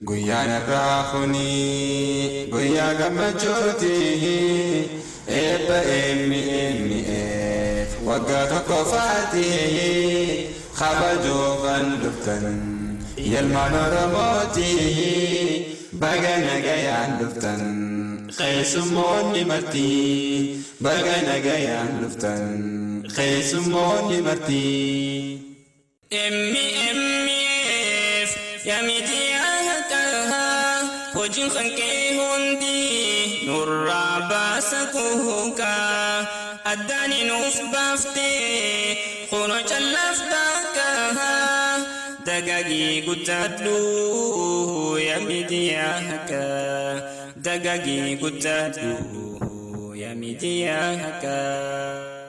Guyyaan har'aa kuni guyyaa gammachuuti. Eebba MMF waggaa tokkoffaati. Kabajuu kan dhuftan ilmaan Oromooti. Baga nagayaan dhuftan keessummoonni marti. Baga nagayaan dhuftan keessummoonni marti. MMF yaa miidiyaa haqaa, hojiin kan kee hundi nurraa baasa kuukaa, addaani nuuf baaftee kunoo callaaf bakkaa, dagaagii guddadhu yaa miidiyaa haqaa, dagaagii guddadhu yaa miidiyaa haqaa.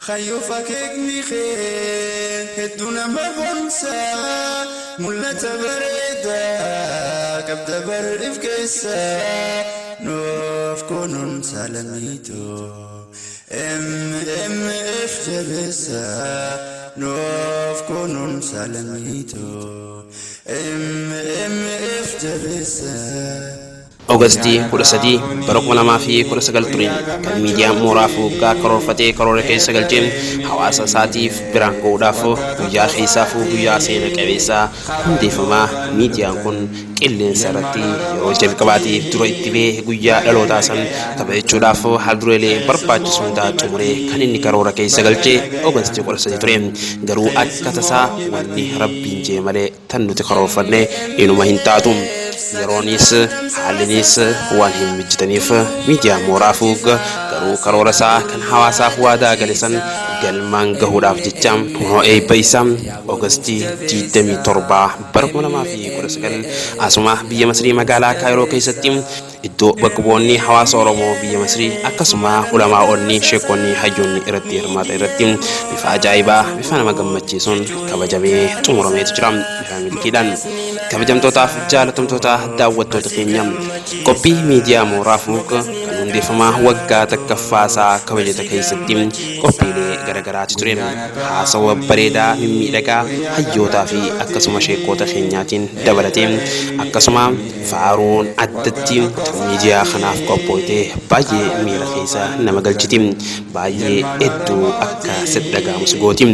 Hayyuuf akeekni kee hedduu nama boonsa, mul'ata bareedaa qabda barriif keessa, nuuf kunuunsa lammiitu MMF jabeessa, nuuf kunuunsa lammiitu MMF jabeessa. Oogastii 13 bara 2019 ture kan miidiyaan mooraa fuuggaa karoorfatee karoora keessa galchee hawaasa isaatiif biraan ga'uudhaaf guyyaa keessaafuu guyyaa seena qabeessaa hundeeffamaa miidiyaan kun qilleensa irratti yeroo jalqabaatiif dura itti ba'e guyyaa dhalootaa san kabajachuudhaaf haaldureelee barbaachisu hundaa xumuree kan inni karoora keessa galchee Oogastii 13 ture. Garuu akka tasaa wanni Rabbiin jee malee tan nuti karoorfanne inuma hin taatu. Yeroonis haallinis waan hin mijjitaniif miidiyaa mooraa fuugga garuu karoora isaa kan hawaasaaf waadaa gale san galmaan gahuudhaaf jecha kunoo eebba isaa Oogastii 27 bara 2019 asuma biyya Masrii magaalaa Kaayiroo keessatti iddoo bakka bu'oonni hawaasa Oromoo biyya Masrii akkasuma ulamaa'onni, sheekonni, hayyoonni irratti hirmaatan irratti bifa ajaa'ibaa, bifa nama gammachiisuun kabajamee xumurameetu jira bifa milkiidhaan. Kabajamtootaaf jaalatamtoota daawwattoota keenya, qophii miidiyaa mooraa fuug kan hundeeffamaa waggaa takkaffaasaa kabajata keessatti qophiilee garagaraati ture. Haasawa bareedaa mimmiidhagaa hayyootaa fi akkasuma sheekota keenyaatiin dabalatee, akkasuma faaruun addatti miidiyaa kanaaf qophooyte baay'ee miira keessa nama galchiti, baay'ee hedduu akka sitti dhaga'amu si gooti.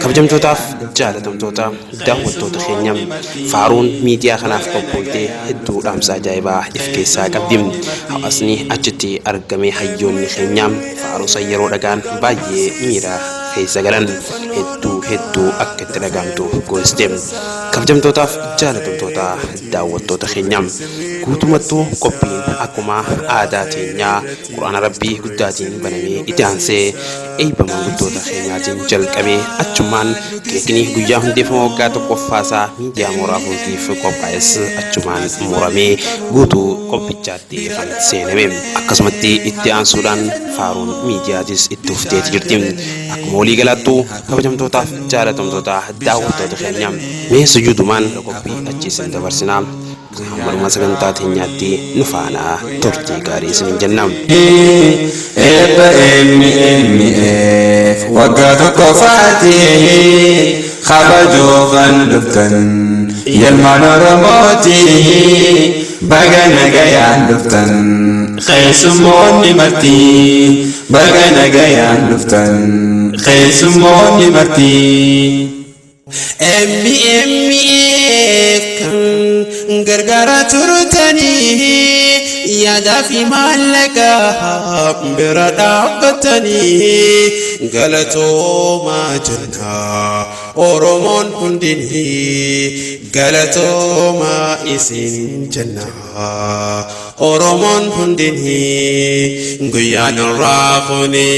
Kabajamtootaaf jaalatamtoota daawwattoota keenya, faaruun miidiyaa kanaaf qophooyte hedduu dhaamsa ajaa'ibaa if keessaa qabdi. Hawaasni achitti argame, hayyoonni keenya faaruu san yeroo dhagaan baay'ee miira keessa galan, hedduu hedduu akka itti dhagaamtu goosite. Kabajamtootaaf jaalatamtoota daawwattoota keenya, guutumattuu qophiin akkuma aadaa teenyaa quraana Rabbii guddaatiin banamee, itti aansee eebba maanguddoota keenyaatiin jalqabee, achumaan keekni guyyaa hundeeffama waggaa tokkoffaasaa miidiyaa mooraa fuulkiif qophaa'es achumaan muramee guutuu qophichaatti kan seename. Akkasumatti itti aansuudhaan faaruun miidiyaatis itti fufteeti jirti. Akkuma waliigalaattuu, kabajamtootaaf jaalatamtoota daawwattoota keenya, mee sujuudumaan qophii achi isin dabarsinaa. Hamma sagantaa teenyaatti nu faana turtii gaarii isiniin jenna. Eebba MMF waggaa tokkoffaati kabajuu kan dhuftan ilmaan Oromooti. Baga nagayaan dhuftan keessummoonni marti. Baga nagayaan dhuftan keessummoonni marti. MMF kan gargaara turtanii, yaadaa fi maallaqa bira dhaabbatanii, galatoomaa jenna. Oromoon hundinii galatoomaa isin jenna. Oromoon hundinii guyyaan irraa kuni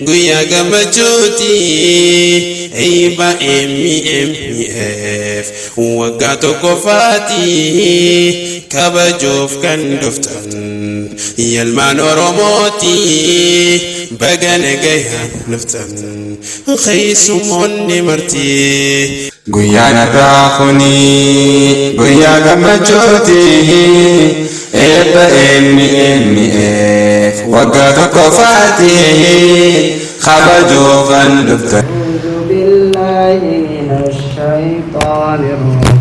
guyyaa gammachuuti. Eebba MMF waggaa tokkoffaati kabajuuf kan dhuftan ilmaan Oromooti, baga nagayaan dhuftan keessummoonni marti. Guyyaan har'aa kuni guyyaa gammachuuti. Eebba MMF waggaa tokkoffaati kabajuu kan dhuftan. أعوذ بالله من الشيطان الرجيم.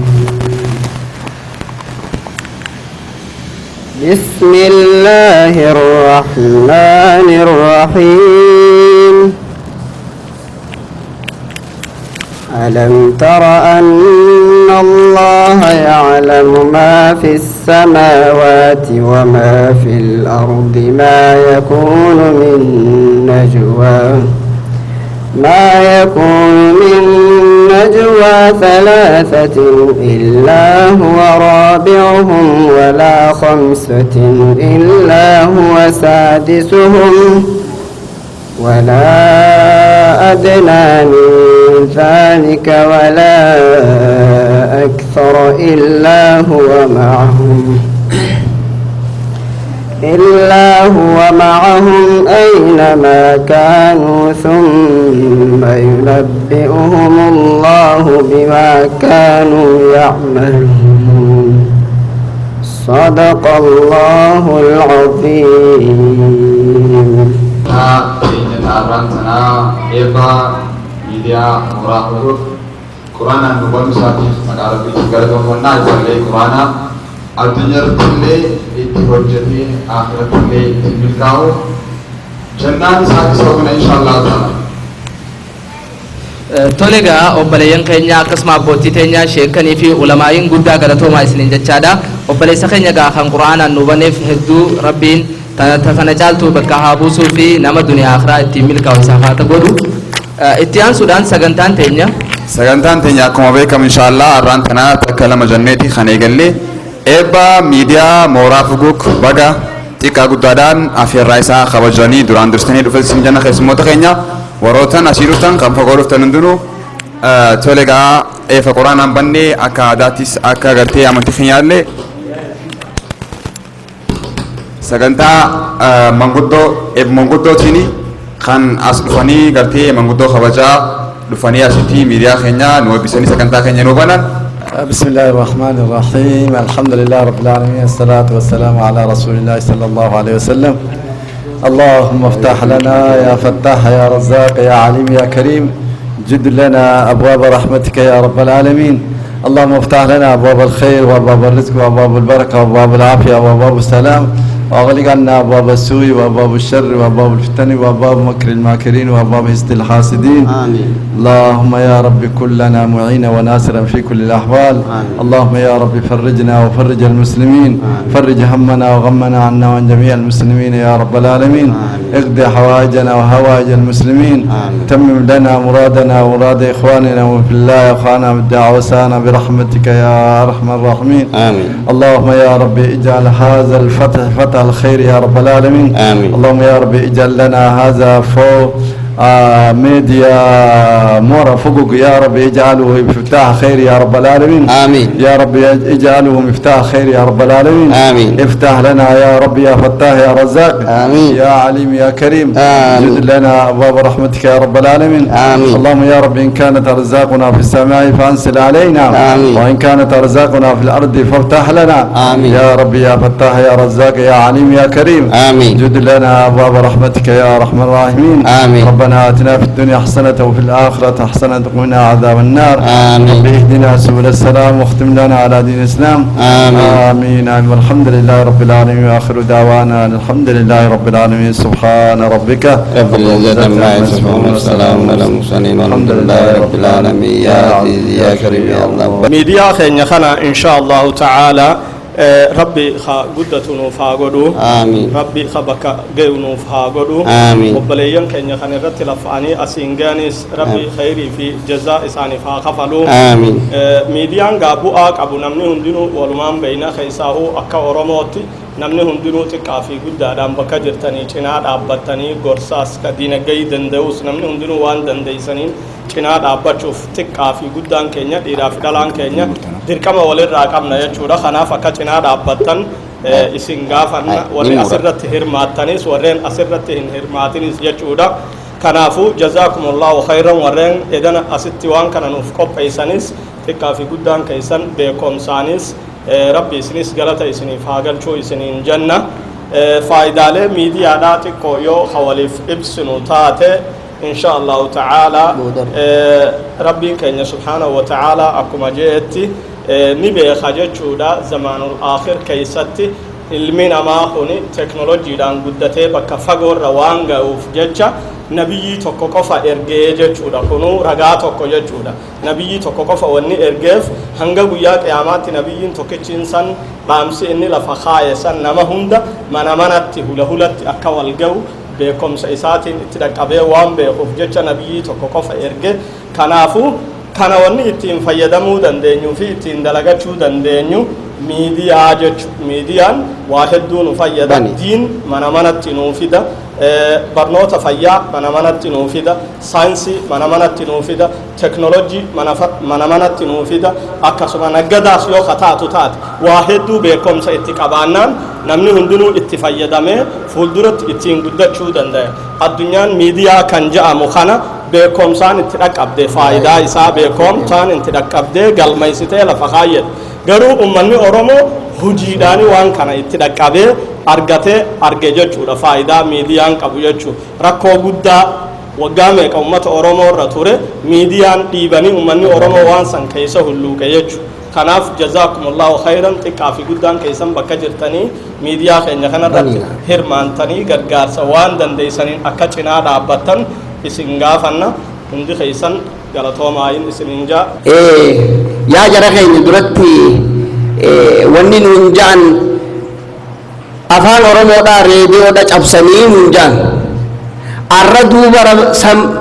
بسم الله الرحمن الرحيم. ألم تر أن الله يعلم ما في السماوات وما في الأرض ما يكون من نجوى 3 إلا هو رابعهم ولا 5 إلا هو سادسهم ولا أدنى من ذلك ولا أكثر إلا هو معهم أينما كانوا ثم ينبئهم الله بما كانوا يعملون. صدق الله العظيم. Addunyaarrattillee itti hojjetee akhirattillee itti milkaa'u jannaan isaa isa hogna inshaallah ta'ala. Tole egaa obboleeyyan keenya akkasuma abbootii teenya sheekanii fi ulamaa'iin guddaa galatoomaa isiniin jechaadha. Obboleessa keenya egaa kan quraanaan nu baneef hedduu rabbiin tana caaltuu bakka haa buusuu fi nama duniyaa akhiraa ittiin milkaa'u isaaf haa godhu. Itti aansuudhaan sagantaan teenya. Sagantaan teenya akkuma beekamu inshaallah har'aan tanaa takka lama jenneeti kan eegallee eebba miidiyaa mooraa fuguk baga xiqqaa guddaadhaan afeerraa isaa kabajanii duraan dursanii dhufe isin jenna keessummoota keenya warootan asii dhuftan kan fagoo dhuftan hundinuu tole egaa eefa quraanaan bannee akka aadaattis akka gartee amantii keenyaallee sagantaa manguddoo eebba manguddootiin kan as dhufanii gartee manguddoo kabajaa dhufanii asitti miidiyaa keenya nu eebbisanii sagantaa keenya nu banan. بسم الله الرحمن الرحيم. الحمد لله رب العالمين، الصلاة والسلام على رسول الله صلى الله عليه وسلم. اللهم افتح لنا يا فتاح يا رزاق يا عليم يا كريم، جد لنا أبواب رحمتك يا رب العالمين. اللهم افتح لنا أبواب الخير وأبواب الرزق وأبواب البركة وأبواب العافية وأبواب السلام، وأغلق عنا أبواب السوء وأبواب الشر وأبواب الفتن وأبواب مكر الماكرين وأبواب حسد الحاسدين. آمين. اللهم يا رب كن لنا معينا وناصرا في كل الأحوال. آمين. اللهم يا رب فرجنا وفرج المسلمين. آمين. فرج همنا وغمنا عنا وعن جميع المسلمين يا رب العالمين. اقضي حوائجنا وحوائج المسلمين. آمين. تمم لنا مرادنا ومراد إخواننا وفي الله إخواننا بالدعوة برحمتك يا أرحم الراحمين. آمين. اللهم يا رب اجعل هذا الفتح فتح الخير يا رب العالمين. آمين. اللهم يا رب اجعل لنا هذا فوق ميديا مورا فوق يا رب اجعله مفتاح خير يا رب العالمين. آمين. يا رب اجعله مفتاح خير يا رب العالمين. آمين. افتح لنا يا رب يا فتاح يا رزاق. آمين. يا عليم يا كريم. آمين. جد لنا ابواب رحمتك يا رب العالمين. آمين. اللهم يا رب ان كانت ارزاقنا في السماء فانزل علينا. آمين. وان كانت ارزاقنا في الارض فافتح لنا. آمين. يا رب يا فتاح يا رزاق يا عليم يا كريم. آمين. جد لنا ابواب رحمتك يا ارحم الراحمين. آمين. ربنا آتنا في الدنيا حسنة وفي الآخرة حسنة وقنا عذاب النار. آمين. رب اهدنا سبل السلام واختم لنا على دين الإسلام. آمين. آمين آمين. والحمد لله رب العالمين، وآخر دعوانا الحمد لله رب العالمين. سبحان ربك رب العزة عما يصفون وسلام على المرسلين والحمد لله رب العالمين. يا عزيز يا كريم يا الله. ميديا خيرنا خنا إن شاء الله تعالى. ربي خا قدتو نوفا قدو. آمين. ربي خا بكا قيو نوفا قدو. آمين. وبليان كن يخن الرت لفعني أسينغانيس ربي خيري في جزاء إساني فا خفلو. آمين. ميديان قابو آك أبو نمني هندنو والمان بين خيساهو أكا أورموتي namni hundinuu xiqqaa fi guddaadhaan bakka jirtanii cinaa dhaabbattanii gorsaas ka diinagdee danda'us namni hundinuu waan dandeessaniin cinaa dhaabbachuuf xiqqaa fi guddaan keenya dhiiraa fi dhalaan keenya dirqama walirraa qabna jechuudha. Kanaaf akka cinaa dhaabbattan isin gaafanna warri asirratti hirmaattanis warreen asirratti hin hirmaatinis jechuudha. Kanaafuu jazaakumullahu khayran warreen edana asitti waan kana nuuf qopheessanis xiqqaa fi guddaan keessan beekumsaanis rabbi isinis galata isiniif haa galchuu isiniin jenna. Faayidaalee miidiyaadhaa xiqqoo yoo waliif ibsinu taate insha allahu ta'ala rabbiin keenya subhaanahu wa ta'ala akkuma jeetti ni beeka jechuudha. Zamaanul aakhir keessatti Ilmi namaa kun teknolojiidhaan guddatee bakka fagoorra waan ga'uuf jecha nabiyyii tokko qofa ergee jechuudha. Kunuu ragaa tokko jechuudha. Nabiyyii tokko qofa wanni ergeef hanga guyyaa qiyaamaatti nabiyyiin tokkichiin san dhaamsi inni lafa kaaye san nama hunda mana manatti, hula hulatti akka wal ga'u beekumsa isaatiin itti dhaqqabee waan beekuuf jecha nabiyyii tokko qofa erge. Kanaafuu kana wanni ittiin fayyadamuu dandeenyuu fi ittiin dalagachuu dandeenyu miidiyaa jechu. Miidiyaan waa hedduu nu fayyada. Diin mana manatti nuu fida, barnoota fayyaa mana manatti nuu fida, saayinsii mana manatti nuu fida, teknolojii mana manatti nuu fida. Akkasuma naggadaas yoo kataatu taate, waa hedduu beekumsa itti qabaannaan namni hundinuu itti fayyadamee fuulduratti ittiin guddachuu danda'a. Addunyaan miidiyaa kan je'amu kana beekumsaan itti dhaqqabde, faayidaa isaa beekumsaan itti dhaqqabdee galmeessitee lafa kaayyate. Garuu ummanni Oromoo hojiidhaan waan kana itti dhaqqabee argatee arge jechuudha, faayidaa miidiyaan qabu jechuudha. Rakkoo guddaa waggaa meeqa ummata Oromoo irra ture miidiyaan dhiibanii ummanni Oromoo waan san keessa hulluuqe jechuudha. Kanaaf jazaakumullahu khayran. Xiqqaa fi guddaan keessan bakka jirtanii miidiyaa keenya kanarratti hirmaantanii gargaarsa waan dandeessaniin akka cinaa dhaabbattan isin gaafanna. Hundi keessan galatoomaa isiniin jaa. Yaa jara keenya, duratti wanni nuun ja'an afaan Oromoodhaa reediyoodha cabsanii nuun ja'an. Arra duuba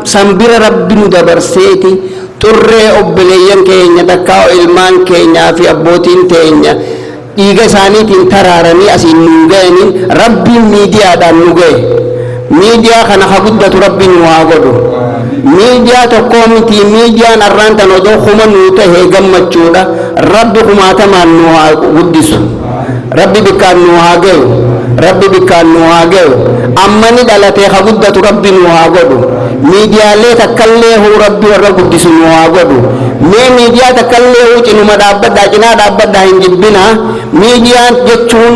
sanbira Rabbi nu dabarseeti xurree obboleeyyan keenya takkaa ilmaan keenyaa fi abbootiin teenya dhiiga isaaniitiin taraaranii asiin nuun ga'aniin Rabbiin miidiyaadhaan nu ga'e. Miidiyaa kana ha guddatu Rabbiin nu haa godhu. Miidiyaa tokkoo miti, miidiyaan arraan tan odoo 1000 nuu tahe gammachuudha. Rabbi kumaatamaan nu haa guddisu. Rabbi bikkaan nu haa gayu. Rabbi bikkaan nu haa gayu. Amma ni dhalatee ha guddatu Rabbi nu haa godhu. Miidiyaalee takkallee huu Rabbi warra guddisu nu haa godhu. Mee miidiyaa takkallee huu cinuma dhaabbadhaa, cinaa dhaabbadhaa, hin jibbinaa. Miidiyaan jechuun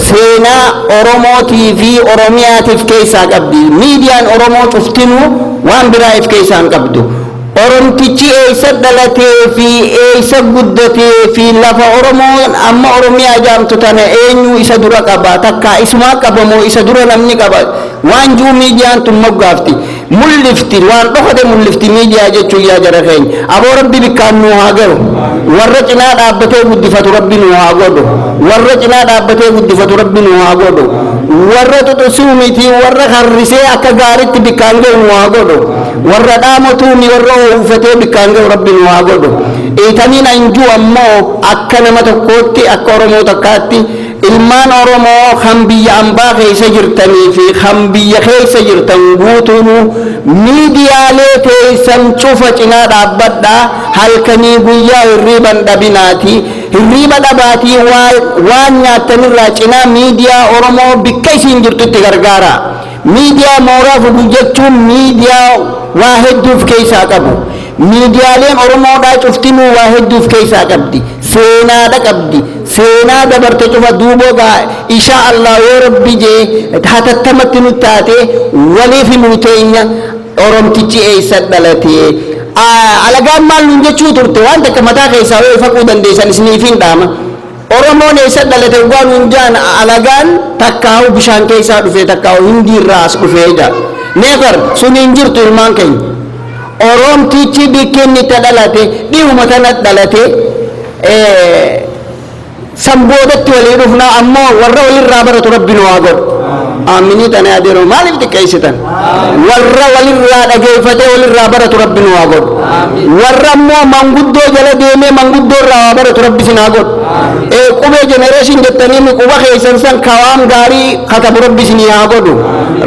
seenaa Oromootii fi Oromiyaatiif keessaa qabdi. Miidiyaan Oromoo cuftinuu waan biraa if keessaa hin qabdu. Oromtichi eessa dhalatee fi eessa guddatee fi lafa Oromoon amma Oromiyaa jaamtu tana eenyu isa dura qaba, takka isumaa qabamoo isa dura namni qaba waan jiru miidiyaan tun moggaafti, mul'ifti, waan dhokate mul'ifti miidiyaa jechuun. Yaa jara keenya, aboo Rabbi bikkaan nuu haa gahu. Warra cinaa dhaabbatee guddifatu Rabbi nuu haa godhu. Warra cinaa dhaabbatee guddifatu Rabbi nuu haa godhu. Warra xuxusuu miti, warra harrisee akka gaaritti bikkaan gahu nuu haa godhu. Warra dhaamotuumi, warra uwwifatee bikkaan gahu Rabbi nuu haa godhu. Itaniin anjuu ammoo akka nama tokkootti, akka Oromoo takkaatti, ilmaan Oromoo kan biyya ambaa keessa jirtanii fi kan biyya keessa jirtan guutuunu miidiyaalee teessan cufa cinaa dhaabbadhaa. Halkanii guyyaa hirriiban dhabinaati, hirriiba dhabaatii waan nyaattanirraa cinaa miidiyaa Oromoo bikka isiin jirtutti gargaara. Miidiyaa Mooraa Fugug jechuun miidiyaa waa hedduuf keessaa qabu. Miidiyaaleen Oromoodhaa cuftinuu waa hedduuf keessaa qabdi, seenaadha qabdi, seenaa dabarte cufa. Duuboo gaa insha Allah yoo Rabbi jee hatattamatti nu taate waliif nu teenya. Oromtichi eessa dhalate, alagaan maal nuun jechuu turte, waan takka mataa keessaa yoo ifaquu dandeessan isiniifin dhaama. Oromoon eessa dhalate waan nuun jaan alagaan, takkaa'u bishaan keessaa dhufe, takkaa'u Hindii irraa as dhufee jaa. Never, sun hin jirtu. Ilmaan keenya, Oromtichi bikki itti dhalate dhihuma tana dhalate. San boodatti walii dhufnaa ammoo warra walirraa baratu Rabbi nu haa godhu. Aaminii tana adeero maaliif xiqqeessitan? Warra walirraa dhageeffatee walirraa baratu Rabbi nu haa godhu. Warra ammoo manguddoo jala deemee manguddoo irraa waa baratu Rabbi sin haa godhu. Qubee generation jettanii quba keessan san kawaam gaarii katabu Rabbi isinii haa godhu.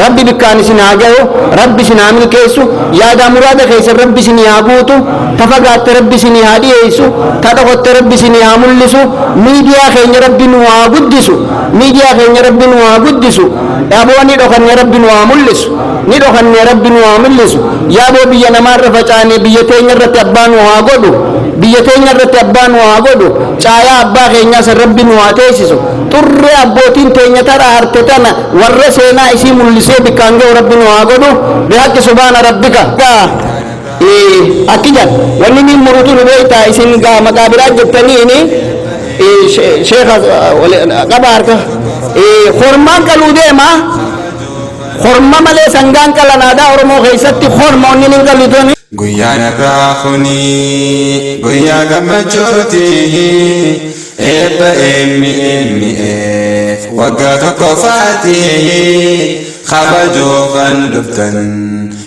Rabbi bikkaan isin haa gahu, Rabbi isin haa milkeessu, yaada muraada keessan Rabbi isinii haa guutu, ta fagaatte Rabbi isinii haa dhiyeessu, ta dhokotte Rabbi isinii haa mul'isu, miidiyaa keenya Rabbi nu haa guddisu, miidiyaa keenya Rabbi nu haa guddisu, aboo ni dhokanne Rabbi nu haa mul'isu, ni dhokanne Rabbi nu haa mul'isu. Yaaboo biyya namaarra facaane biyya teenya irratti abbaa nu haa godhu, biyya teenya irratti abbaa nu haa godhu, caayaa abbaa keenyaa san Rabbi nu haa teessisu. Xurree abbootiin teenya tara harte tana warra seenaa isii mul'isee bikkaan ga'u Rabbi nu haa godhu. Bihaqqi subhaana rabbika. Akki jedhan wanni ni murutu nu beektaa isin gaa maqaa biraa jettaniini sheeka qaba harka. Hormaan qaluu deema. Horma malee sangaan qalan aadaa Oromoo keessatti horma onni hin qallu. Guyyaan irraa kuni guyyaa gammachuuti, eebba MMF waggaa tokkoffaati, kabajuufan dhuftan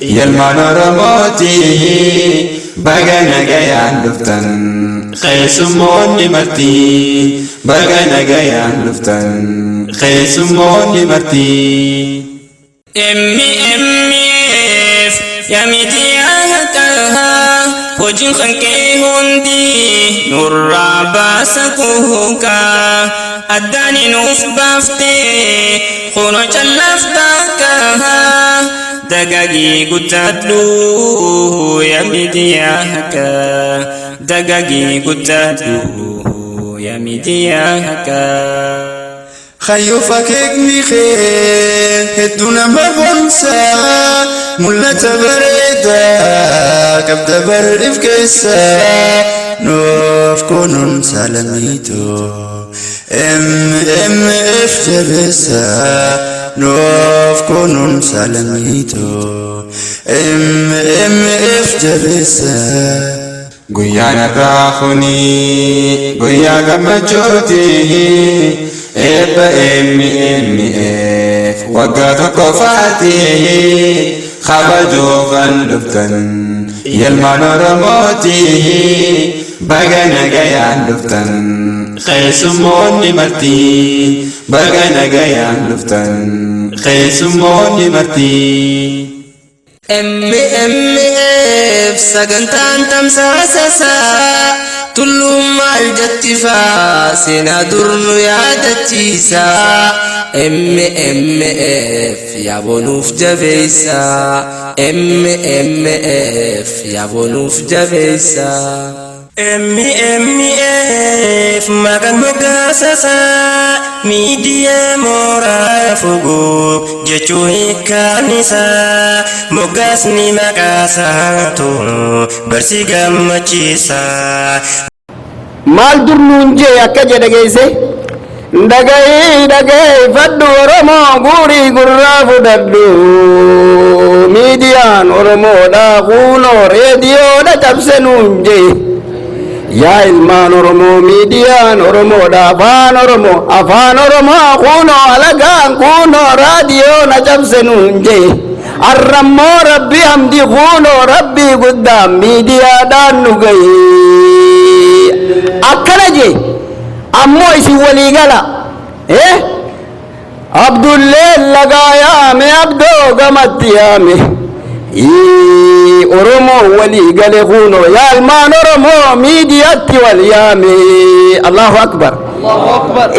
ilmaan Oromooti, baga nagayaan dhuftan keessummoonni marti, baga nagayaan dhuftan keessummoonni marti. MMF yaa miidiyaa haqaa, hojiin kan kee hundi nurraa baasa kuukaa, addaani nuuf baaftee kunoo callaaf bakkaa, dagagii guddadhu yaa miidiyaa haqaa, dagagii guddadhu yaa miidiyaa haqaa. Hayyuu fakeekni kee hedduu nama boonsaa, mul'ata bareedaa qabda barriif keessa, nuuf kunuunsa lammiitu MMF jabeessa, nuuf kunuunsa lammiitu MMF jabeessa. Guyyaan irraa kuni guyyaa gammachuuti, eebba MMF waggaa tokkoffaati, kabajuufan dhuftan ilmaan Oromooti, baga nagayaan dhuftan keessummoonni marti, baga nagayaan dhuftan keessummoonni marti. MMF sagantaan tamsaasasaa tulluun maal jettifaa seenaa dur nu yaadachiisa. MMF yaabonuuf jabeessa, MMF yaabonuuf jabeessa. MMF maqaan moggaasasaa miidiyaa mooraa fuguu jechuu hiikkaan isaa, moggaasni maqaasaatu barsi gammachiisa. Maal dur nuun jee akka jedhe geesse, dhagayi dhageeffadhu Oromoo, guurii gurraa fudhadhu, miidiyaan Oromoodha kunoo reediyoodha cabse nuun jee. Yaa ilmaan Oromoo, miidiyaan Oromoodha, afaan Oromoo, afaan Oromoo kunoo alagaan kunoo raadiyoo na cabse nuun jee. Arrammoo Rabbi hamdi, kunoo Rabbi guddaa miidiyaadhaan nu gahe akkana jee. Ammoo isin walii gala, Abdullee lagaa yaame, Abdoo gamatti yaame, Oromoo walii gale kunoo, yaa ilmaan Oromoo, miidiyaatti wal yaame. Allahu akbar!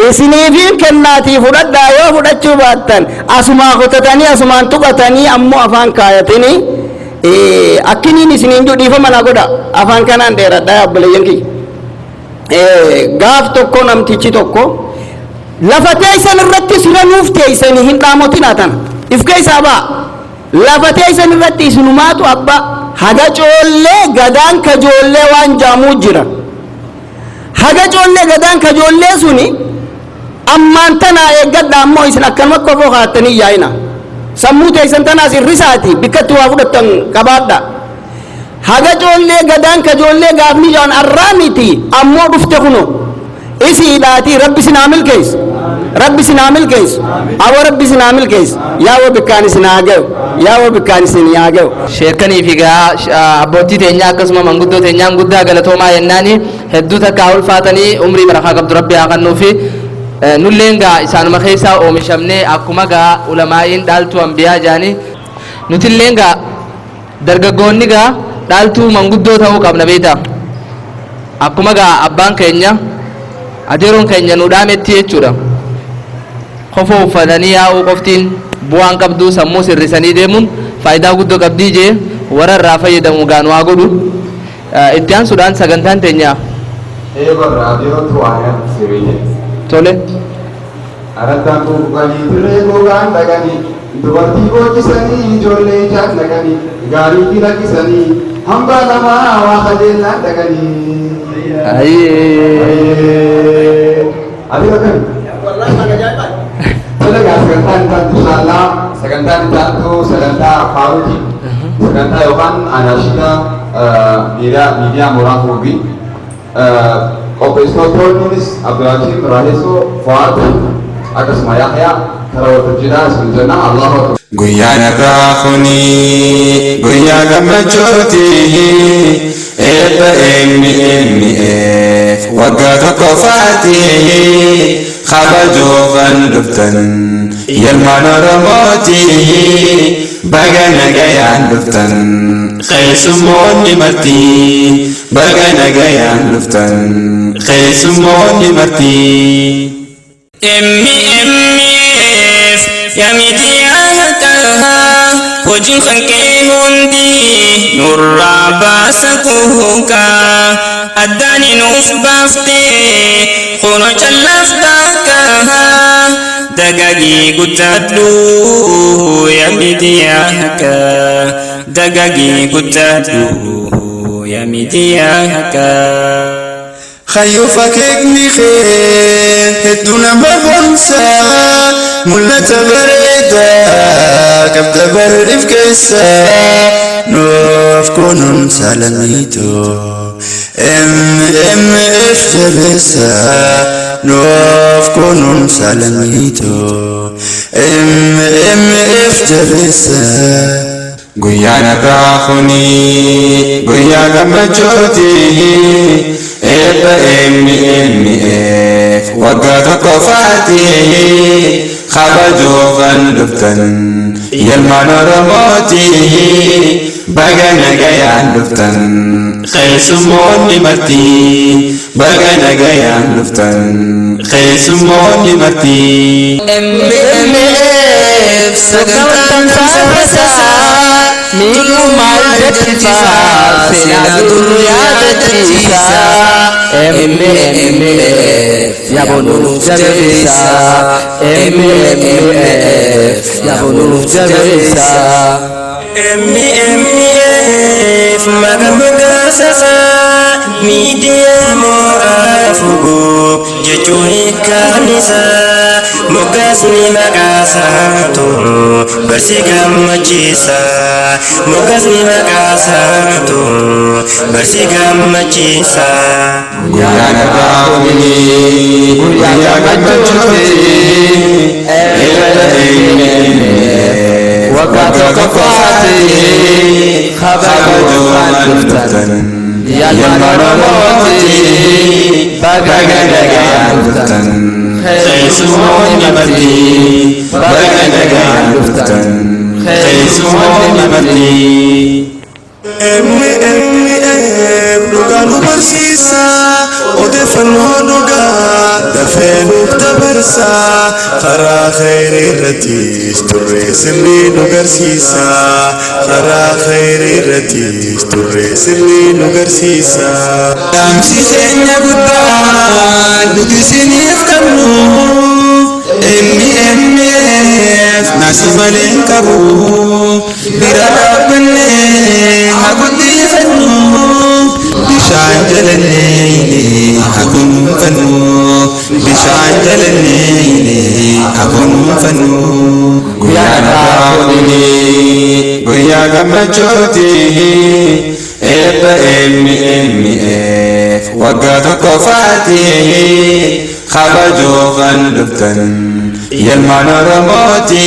Isiniifin kennaatii fudhadhaa, yoo fudhachuu baattan asumaa kutatanii asumaan tuqatanii ammoo afaan kaayatanii akkiniin isiniin jiru dhiifama naa godha, afaan kanaan dheeradhaa. Obboleeyyan kiyya, gaaf tokko namtichi tokko lafa teessan irratti siranuuf teessanii hin dhaamotinaa, tana if keessaa ba'a. Lafa teessan irratti isinumaatu abbaa haga coollee gadaan kajoollee waan jaamuu jira. Haga coollee gadaan kajoollee suni ammaan tanaa eeggadha. Ammoo isin akkanuma kofoo kaattanii yaa'ina, sammuu teessan tanaas irrisaati bikkatti waa fudhattan qabaadha. Haga coollee gadaan kajoollee gaafni jaan arraa miti, ammoo dhufte kuno isiidhaati. Rabbi sinaa milkeessu, Rabbi sinaa milkeessu, awwa Rabbi sinaa milkeessu, yaawwa bikkaan isin haa ga'u, yaawwa bikkaan isin haa ga'u. Sheekanii fi gaa abbootii teenyaa akkasuma manguddoo teenyaan guddaa galatoomaa jennaani, hedduu takka ulfaatanii, umrii barakaa qabdu Rabbi haa kennuufi. Nulleen gaa isaanuma keessaa oomishamnee, akkuma gaa ulamaa'iin dhaaltuu ambiyaa jaanii, nutilleen gaa dargaggoonni gaa dhaaltuu manguddoo ta'uu qabna beektaa, akkuma gaa abbaan keenya adeeroon keenya nu dhaametti jechuudha. Kofoo uffatanii yaa'uu qoftiin bu'aan qabduu, sammuu sirrisanii deemuun faayidaa guddoo qabdii jee, warra irraa fayyadamu gaa nu haa godhu. Itti aansuudhaan sagantaan teenya Eeba raadiyootu waan sirrii. Tole. Arattaan kuukanii dirree gogaan dhaqanii, dubartii boochisanii, ijoollee ijaan dhaqanii, gaarii fi rakkisanii, hambaa lamaa waa kajeellaan dhaqanii. Ayyee. Ati akkami? Tole gaa, sagantaan itti inshaallah, sagantaan itti aantu sagantaa faaruuti. Sagantaa yookaan anaashida miidiyaa mooraa fuugii. Qopheessitoonnis Abdulhakiim Raahesoo, Fuwaat, akkasuma Yahyaa karaa waltajjiidhaa isin jenna. Allahu akbar. Guyyaan irraa kuni guyyaa gammachuuti, eebba MMF waggaa tokkoffaati. Kabajuu kan dhuftan ilmaan Oromooti, baga nagayaan dhuftan. Keessummoonni marti, baga nagayaan dhuftan keessummoonni marti. MMF yaa miidiyaa haqaa, hojiin kan kee hundi nurraa baasa kuukaa, addaani nuuf baaftee kunoo callaaf bakkaa. Dagaagii guddadhu yaa miidiyaa haqaa, dagaagii guddadhu yaa miidiyaa haqaa. Hayyuu fakeekni kee hedduu nama boonsa, mul'ata bareedaa qabda barriif keessa, nuuf kunuunsa lammiitu MMF jabeessa, nuuf kunuunsa lammiitu MMF jabeessa. Guyyaan irraa kuni guyyaa gammachuuti, eebba MMF waggaa tokkoffaati. Kabajuu kan dhuftan ilmaan Oromooti, baga nagayaan dhuftan keessummoonni marti, baga nagayaan dhuftan keessummoonni marti. MMF sagantaan tamsaasaa miidhummaa jechisa, seenaa dur yaadachiisa. MMF yaabonuuf jabeessa, MMF yaabonuuf jabeessa. MMF maqaa moggaasa miidiyaa mooraa fuguu jechuun hiikkaan isaa, moggaasni maqaasaatu barsi gammachiisa, moggaasni maqaasaatu barsi gammachiisa. Guyyaan irraa kuni guyyaa gammachuuti, eebba MMF waggaa tokkoffaati. Kabajuu kan dhuftan ilmaan Oromooti, baga nagayaan dhuftan keessummoonni marti, baga nagayaan dhuftan keessummoonni marti. MMF dhugaa nu barsiisa, odeeffannoo dhugaa dafee nuuf dabarsa, karaa khayrii irrattis turre sirrii nu garsiisa, karaa khayrii irrattis turre sirrii nu garsiisa. Dhaamsi keenya guddaa nuti isiniif qabnu, MMF naasii malee hin qabu, bira dhaabbannee haa guddifannu, bishaan jalannee haa kunuunfannu, bishaan jalannee haa kunuunfannu. Guyyaan irraa kuni guyyaa gammachuuti, eebba MMF waggaa tokkoffaati. Kabajuu kan dhuftan ilmaan Oromooti,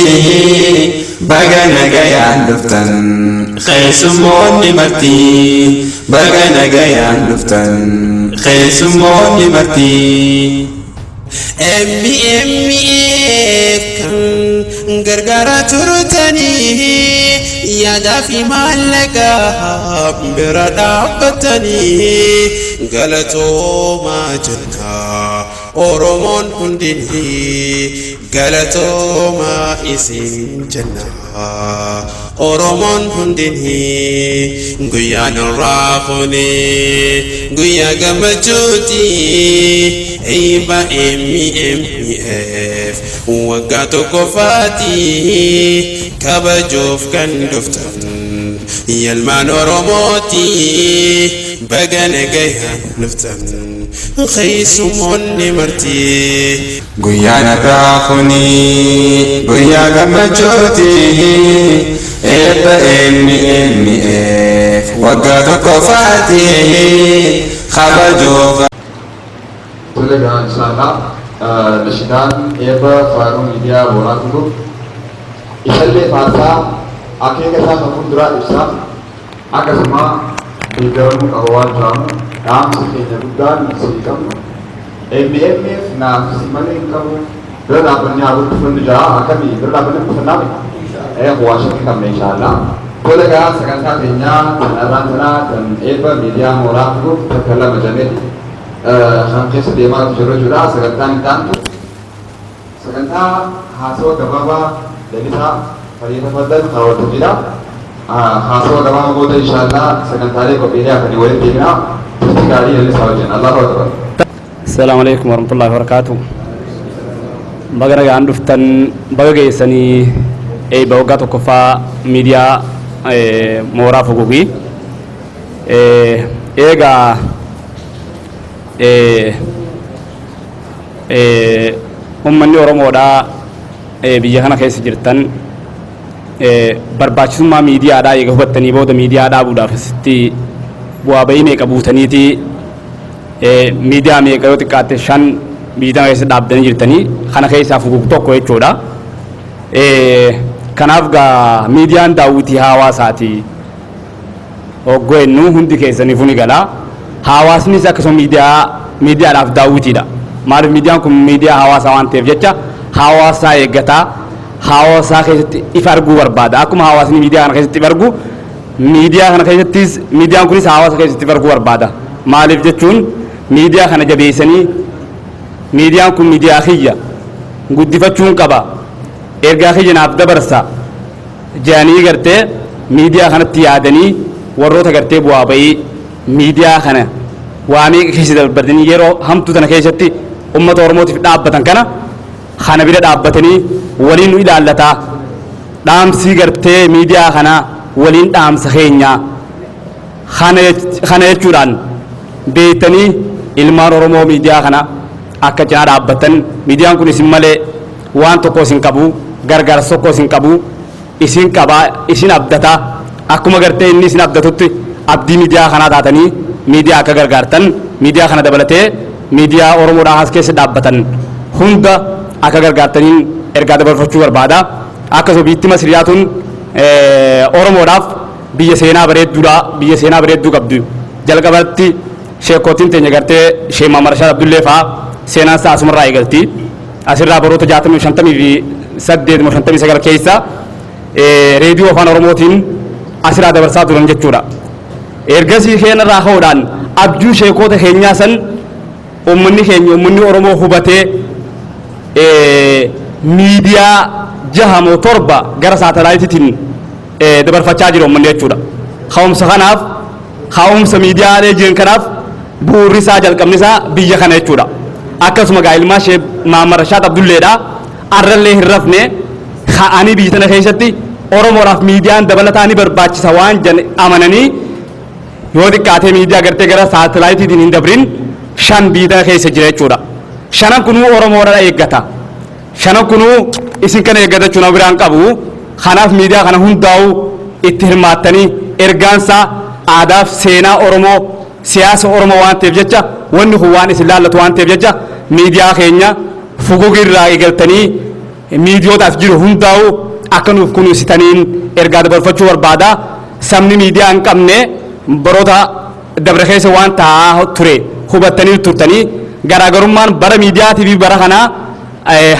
baga nagayaan dhuftan keessummoonni marti, baga nagayaan dhuftan keessummoonni marti. MMF kan gargaaraa turtanii, yaadaa fi maallaqa bira dhaabbatanii, galatoomaa jenna Oromoon hundinii, galatoomaa isin jenna Oromoon hundinii. Guyyaan irraa kuni guyyaa gammachuuti, eebba MMF waggaa tokkoffaati. Kabajuuf kan dhuftan ilmaan Oromooti. Baga nagayaan dhuftan keessummoonni marti. Guyyaan har'aa kuni guyyaa gammachuuti. Eebba MMF waggaa tokkoffaati kabajuuf. Tole gaa, inshallah nashidaan eebba faaruu miidiyaa Mooraa Fugug isallee faarsaa akeeka isaa kan fuulduraa ibsaa, akkasuma deeggaramuu qaba waan jedhamu dhaamsi keenya guddaan sii qabnu MMF naaf si malee hin qabu, bira dhaabbannee haa guddifannu jaa. Akkamii, bira dhaabbannee guddifannaa miti waa shakkii qabne, inshallah. Tole gaa, sagantaa keenyaa kan har'aan tanaa kan eebba miidiyaa Mooraa Fugug takka lama jenneeti kan keessa deemaa jiru jechuudha. Sagantaan itti aantu sagantaa haasawa gabaabaa Lalisaa Fayyadamaddan kaawwatu jira. Haasawa gabaabaa booda inshallah sagantaalee qophiilee hafanii walitti deemina. Turtii gaarii Lalisaa wajjin. Allahu akbar. السلام عليكم ورحمة الله وبركاته. Baga nagaan dhuftan, baga geessanii eebba waggaa tokkoffaa miidiyaa Mooraa Fugugii. Eegaa uummanni Oromoodhaa biyya kana keessa jirtan barbaachisummaa miidiyaadhaa eega hubattanii booda miidiyaa dhaabuudhaaf asitti bu'aa bahii meeqa buutaniiti, miidiyaa meeqa yoo xiqqaatte shan miidiyaa keessa dhaabdanii jirtanii, kana keessaa Fugug tokko jechuudha. Kanaaf gaa miidiyaan daawwitii hawaasaati. Hoggoo jennu hundi keessaniifuu ni gala. Hawaasnis akkasuma miidiyaadhaaf daawwitiidha. Maaliif? Miidiyaan kun miidiyaa hawaasaa waan ta'eef jecha hawaasaa eeggataa, hawaasaa keessatti ifa arguu barbaada. Akkuma hawaasni miidiyaa kana keessatti ifa argu, miidiyaa kana keessattis miidiyaan kunis hawaasa keessatti ifa arguu barbaada. Maaliif jechuun, miidiyaa kana jabeessanii, miidiyaan kun miidiyaa kiyya guddifachuun qaba, ergaa kiyya naaf dabarsa jedhanii gartee miidiyaa kanatti yaadanii, warroota gartee bu'aa bahii miidiyaa kana waa meeqa keessa darbatanii yeroo hamtuu tana keessatti ummata Oromootiif dhaabbatan kana bira dhaabbatanii waliin nu ilaallataa, dhaamsii gartee miidiyaa kana waliin dhaamsa keenyaa kana jechuudhaan beektanii ilmaan Oromoo miidiyaa kana akka cinaa dhaabbatan. Miidiyaan kun isin malee waan tokko isin qabu, gargaarsa tokko isin qabu, isin qabaa, isin abdataa. Akkuma gartee inni isin abdatutti abdii miidiyaa kanaa taatanii miidiyaa akka gargaartan, miidiyaa kana dabalatee miidiyaa Oromoodhaa as keessa dhaabbatan hunda akka gargaartaniin ergaa dabarfachuu barbaada. Akkasuma biitti Masriyaa tun Oromoodhaaf biyya seenaa bareedduudha, biyya seenaa bareedduu qabdu. Jalqabatti sheekootiin teenya gartee Sheek Maamar Rashaad Abdullee fa'aa seenaan isaa asumarraa eegalti. Asirraa baroota 60, 58 moo 59 keessa reediyoo afaan Oromootiin asirraa dabarsaa turan jechuudha. Ergasii keenyarraa ka'uudhaan abjuu sheekota keenyaa san uummanni keenya, uummanni Oromoo hubatee miidiyaa jaha moo torba gara saatalaayitiitiin dabarfachaa jira uummanni jechuudha. Ka'umsa kanaaf, ka'umsa miidiyaalee jiran kanaaf bu'uurri isaa, jalqabni isaa biyya kana jechuudha. Akkasuma gaa ilmaa Sheek Maamar Rashaad Abdulleedha. Arrallee hin rafne, ka'anii biyya tana keessatti Oromoodhaaf miidiyaan dabalataa ni barbaachisa waan jan amananii yoo xiqqaatee miidiyaa gartee gara saatalaayitiitiin hin dabrin shan biyya tana keessa jira jechuudha. Shanan kunuu Oromoodha eeggata. Shanan kunuu isin kana eeggata jechuudha biraan qabu. Kanaaf miidiyaa kana hundaa'u itti hirmaattanii ergaansaa aadaaf seenaa Oromoo, siyaasa Oromoo waan ta'eef jecha, wanni kun waan isin laallatu waan ta'eef jecha, miidiyaa keenya Fugugirraa eegaltanii miidiyootaaf jiru hundaa'u akka nuuf kunuunsitaniin ergaa dabarfachuu barbaada. Sabni miidiyaa hin qabne baroota dabre keessa waan ta'aa ture hubattanii turtanii, garaagarummaan bara miidiyaatii fi bara kanaa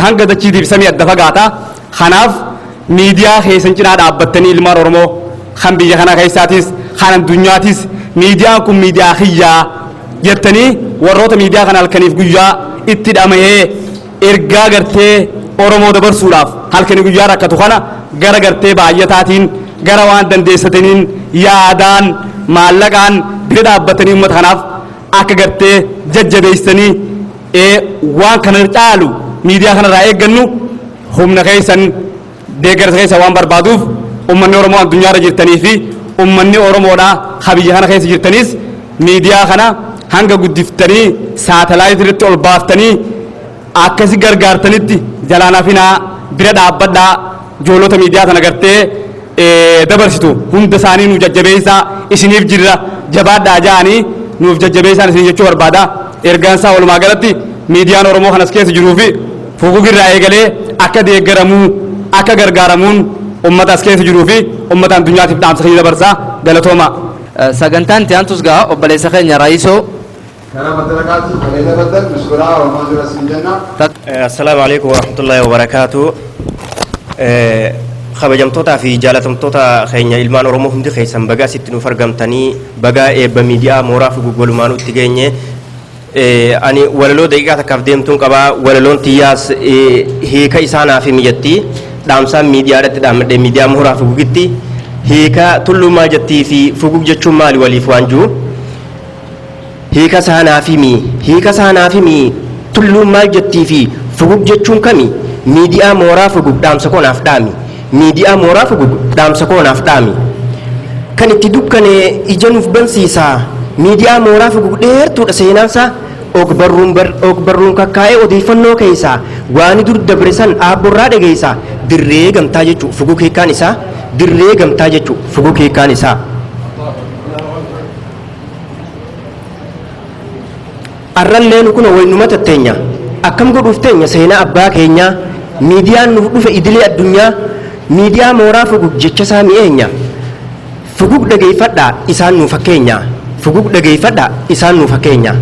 hanga dachiitiif samii adda fagaata. Kanaaf miidiyaa keessan cinaa dhaabbattanii ilmaan Oromoo kan biyya kana keessaatis kan addunyaatis miidiyaan kun miidiyaa kiyyaa jettanii warroota miidiyaa kana halkaniif guyyaa itti dhama'ee ergaa gartee Oromoo dabarsuudhaaf halkanii guyyaa rakkatu kana gara gartee baay'ataatiin, gara waan dandeessataniin, yaadaan, maallaqaan bira dhaabbatanii uummata kanaaf akka gartee jajjabeessanii waan kana caalu miidiyaa kanarraa eeggannu, humna keessan, deeggarsa keessa waan barbaaduuf, uummanni Oromoo addunyaarra jirtanii fi uummanni Oromoodhaa ha biyya kana keessa jirtanis Miidiyaa kana hanga guddiftanii saatalaayitii irratti ol baaftanii akkasi gargaartanitti jalaan hafinaa, bira dhaabbadhaa. Ijoollota miidiyaa sana gartee dabarsitu hunda isaanii nuuf jajjabeessaa, isiniif jirra, jabaadhaa ja'anii nuuf jajjabeessaan isin jechuu barbaada. Ergaan isaa walumaa galatti miidiyaan Oromoo kanas keessa jiruu fi Fugugirraa eegalee akka deeggaramuu, akka gargaaramuun ummata as keessa jiruu fi ummata addunyaatiif dhaamsa kiyya dabarsaa. Galatooma. Sagantaan itti aantus gaa obboleessa keenya Raayisoo. Karaa madarakaati bareeda baddan mishkuraa Oromoo jira siin jenna. Assalaamu alaikum warahmatullahi wabarakaatu. Kabajamtootaa fi jaalatamtoota keenya ilmaan Oromoo hundi keessan, baga asitti nuuf argamtanii, baga eebba miidiyaa mooraa Fugug walumaanuu itti geenye. Ani walaloo daqiiqaa takkaaf deemtuun qabaa. Walaloon tiyyaas hiika isaa naaf himi jetti. Dhaamsaan miidiyaadhatti dhaammadhe miidiyaa mooraa Fugugitti. Hiika tulluu maal jettii fi Fugug jechuun maali waliif waan jiru. Hiika isaa naaf himi, hiika isaa naaf himi, tulluun maal jettii fi Fugug jechuun kami? Miidiyaa mooraa Fugug dhaamsa koo naaf dhaami. Miidiyaa mooraa Fugug dhaamsa koo naaf dhaami. Kan itti dukkane ija nuuf bansiisa. Miidiyaa mooraa Fugug dheertuudha seenaansa. Og-barruun og-barruun kakkaa'ee odeeffannoo keessa waani dur dabre san aabborraa dhageessa. Dirree gamtaa jechuu Fugug hiikkaan isaa. Dirree gamtaa jechuu Fugug hiikkaan isaa. Arrallee nu kunoo waynuma tatteenya. Akkam godhuuf teenya seenaa abbaa keenyaa? Miidiyaan nuuf dhufe idilee addunyaa. Miidiyaa mooraa Fugug jechasaa mi'eenya. Fugug dhageeffadhaa, isaan nuu fakkeenya. Fugug dhageeffadhaa, isaan nuu fakkeenya.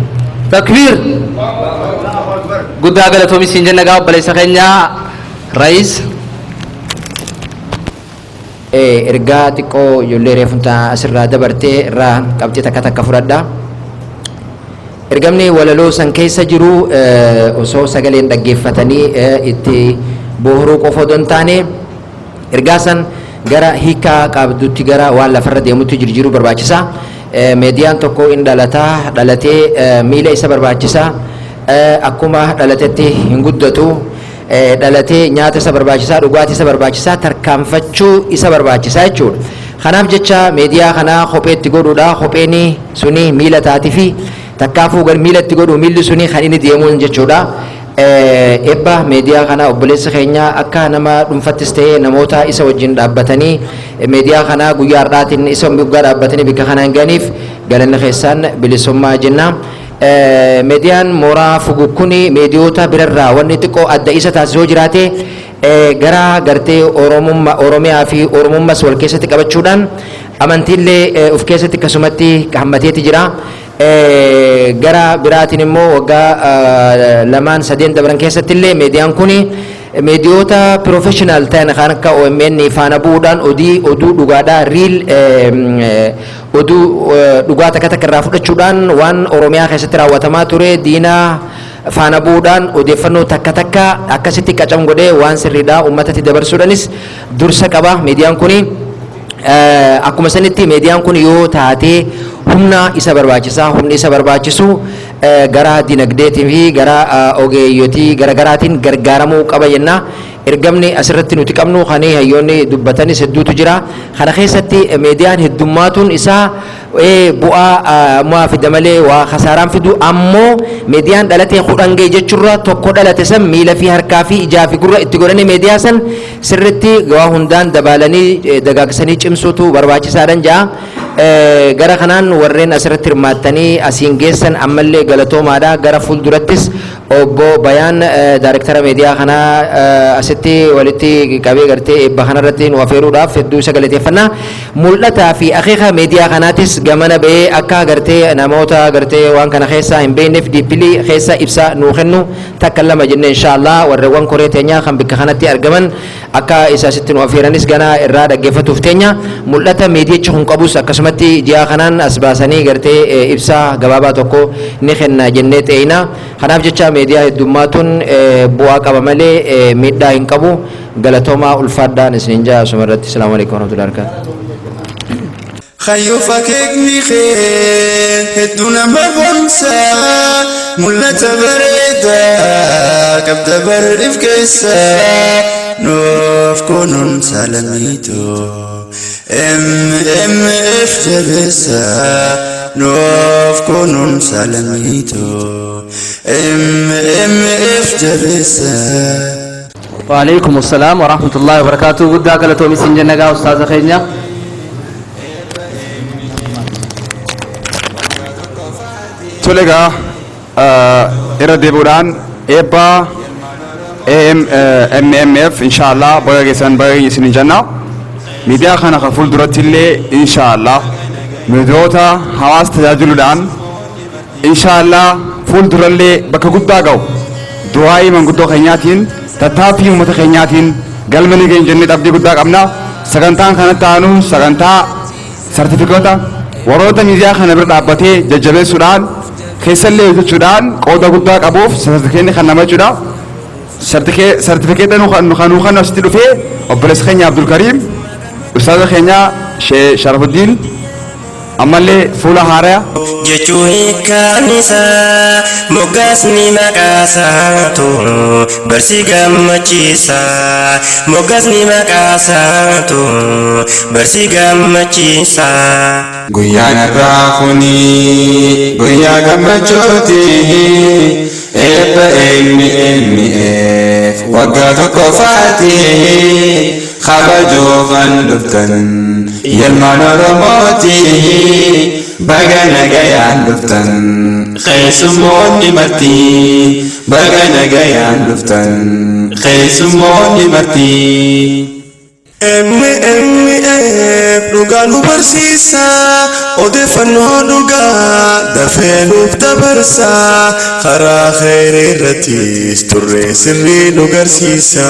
Takbiir! Guddaa galatoomi siin jenna gaa obboleessa keenya Raayis. Ergaa xiqqoo ijoollee reefuntaa asirraa dabartee irraa qabxii takka takka fudhadha. Ergamni walaloo san keessa jiru osoo sagaleen dhaggeeffatanii itti bohoruu qofa odoo hin taane, ergaa san gara hiikaa qabdutti, gara waan lafarra deemutti jijjiiruu barbaachisa. Miidiyaan tokko in dhalata, dhalatee miila isa barbaachisa. Akkuma dhalatetti hin guddatu. Dhalatee nyaata isa barbaachisaa, dhugaatii isa barbaachisaa, tarkaanfachuu isa barbaachisaa jechuudha. Kanaaf jecha miidiyaa kana kopheetti godhuudha. Kopheen suni miila taatii fi takkaafuu miila itti godhu, miilli suni kan inni deemuun jechuudha. Eebba miidiyaa kana obboleessi keenya akka nama dhuunfattis ta'ee namoota isa wajjin dhaabbatanii miidiyaa kana guyyaa har'aatiin isa waggaa dhaabbatanii bakka kanaan ga'aniif galanni keessan bilisummaa jenna. Miidiyaan mooraa Fugug kun miidiyoota birarraa wanni xiqqoo adda isa taasisoo jiraate, gara gartee Oromummaa, Oromiyaa fi Oromummas wal keessatti qabachuudhaan amantiillee of keessatti akkasumatti hammateeti jira. Gara biraatiin immoo waggaa lamaan sadeen dabran keessatti illee miidiyaan kun miidiyoota professional ta'an kan akka OMN faana bu'uudhaan oduu dhugaadhaa, real oduu dhugaa takka takka irraa fudhachuudhaan, waan Oromiyaa keessatti raawwatamaa ture diinaa faana bu'uudhaan odeeffannoo takka takka akkasitti qacam godhee waan sirriidhaa uummatatti dabarsuudhaanis dursa qaba miidiyaan kuni. Akkuma sanitti miidiyaan kun yoo taatee humna isa barbaachisaa, humni isa barbaachisu gara dinagdeetii fi gara ogeeyyotii garaagaraatiin gargaaramuu qaba jenna. Ergamni asirratti nuti qabnu kan hayyoonni dubbatanis hedduutu jira. Kana keessatti miidiyaan heddummaatuun isaa bu'aa maa fida malee waa kasaaraan fidu. Ammoo miidiyaan dhalatee 10 ga'e jechuurra, tokko dhalate san miila fi harkaa fi ijaa fi gurra itti godhanii miidiyaa san sirritti waa hundaan dabaalanii dagaagsanii cimsuutu barbaachisaadhaan ja'a. Gara kanaan warreen asirratti hirmaattanii asiin geessan ammallee galatoomaadha. Gara fuuldurattis obbo Bayaan daayirektara miidiyaa kanaa asitti walitti qabee gartee eebba kanarratti nu afeeruudhaaf hedduu isa galateeffannaa. Mul'ataa fi akeeka miidiyaa kanaatis gamana ba'ee akka gartee namoota gartee waan kana keessaa hin beekneef deeply keessa ibsa nuu kennu takka lama jennee, inshaallah warreewwan koree teenyaa kan bakka kanatti argaman akka isa asitti nu afeeranis gana irraa dhaggeeffatuuf teenya. Mul'ata miidiyichi kun qabus akkasumatti ji'a kanaan as baasanii gartee ibsa gabaabaa tokko ni kenna jennee xeeyina. Kanaaf jecha miidiyaa heddummaatuun bu'aa qaba malee miidhaa hin qabu. Galatoomaa, ulfaadhaan isiniin jaa asuma irratti. Salaamu alaikum warahmatullahi wabarakatuh. Hayyuu, fakeekni kee hedduu nama boonsaa, mul'ata bareedaa qabda barriif keessa, nuuf kunuunsa lammiitu MMF jabeessa. Nuuf kunuunsa lammiitoo MMF jabeessa. وعليكم السلام ورحمة الله وبركاته. قد قالتوا مسين جنة أستاذ خينيا. Tole egaa, irra deebi'uudhaan eebba AM MMF inshallah baga geessan, baga isin jenna. Miidiyaa kana kan fuulduratti illee inshallah miidiyoota hawaasa tajaajiluudhaan inshallah fuuldurallee bakka guddaa ga'u du'aa'ii manguddoo keenyaatiin, tattaaffii uummata keenyaatiin galma ni geenya jennee abdii guddaa qabna. Sagantaan kanatti aanu sagantaa sartifikoota warroota miidiyaa kana bira dhaabbatee jajjabeessuudhaan keessallee hojjechuudhaan qooda guddaa qabuuf sartifikeetni kan nama jechuudha. Sartifikeeta nu kan asitti dhufee obboleessa keenya Abdulkariim, ustaaza keenya Shee Sharafuddin, ammallee fuula haaraa jechuu hiikkaan isaa moggaasni maqaasaatu barsi gammachiisa, moggaasni maqaasaatu barsi gammachiisa. Guyyaan har'aa kuni guyyaa gammachuuti, eebba MMF waggaa tokkoffaati. Kabajuufan dhuftan ilmaan Oromooti, baga nagayaan dhuftan. Keessummoonni marti, baga nagayaan dhuftan keessummoonni marti. MMF dhugaa nu barsiisa, odeeffannoo dhugaa dafee nuuf dabarsa, karaa kheyrii irrattis turre sirrii nu garsiisa,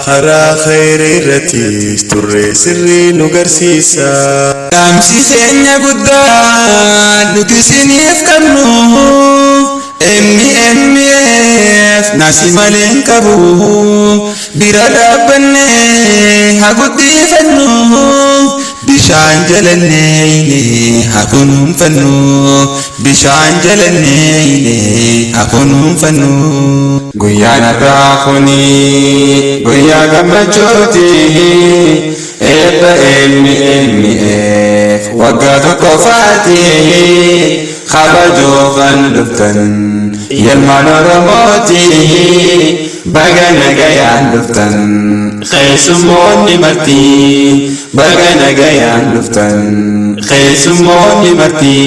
karaa kheyrii irrattis turre sirrii nu garsiisa. Dhaamsi keenya guddaa nuti isiniif qabnu, MMF nasi malee hin qabu, bira dhaabbannee haa guddifannu, bishaan jalannee haa kunuunfannu, bishaan jalannee haa kunuunfannu. Guyyaan har'aa kuni guyyaa gammachuuti, eebba MMF waggaa tokkoffaati. Kabajuufan dhuftan ilmaan Oromooti, baga nagayaan dhuftan keessummoonni marti, baga nagayaan dhuftan keessummoonni marti.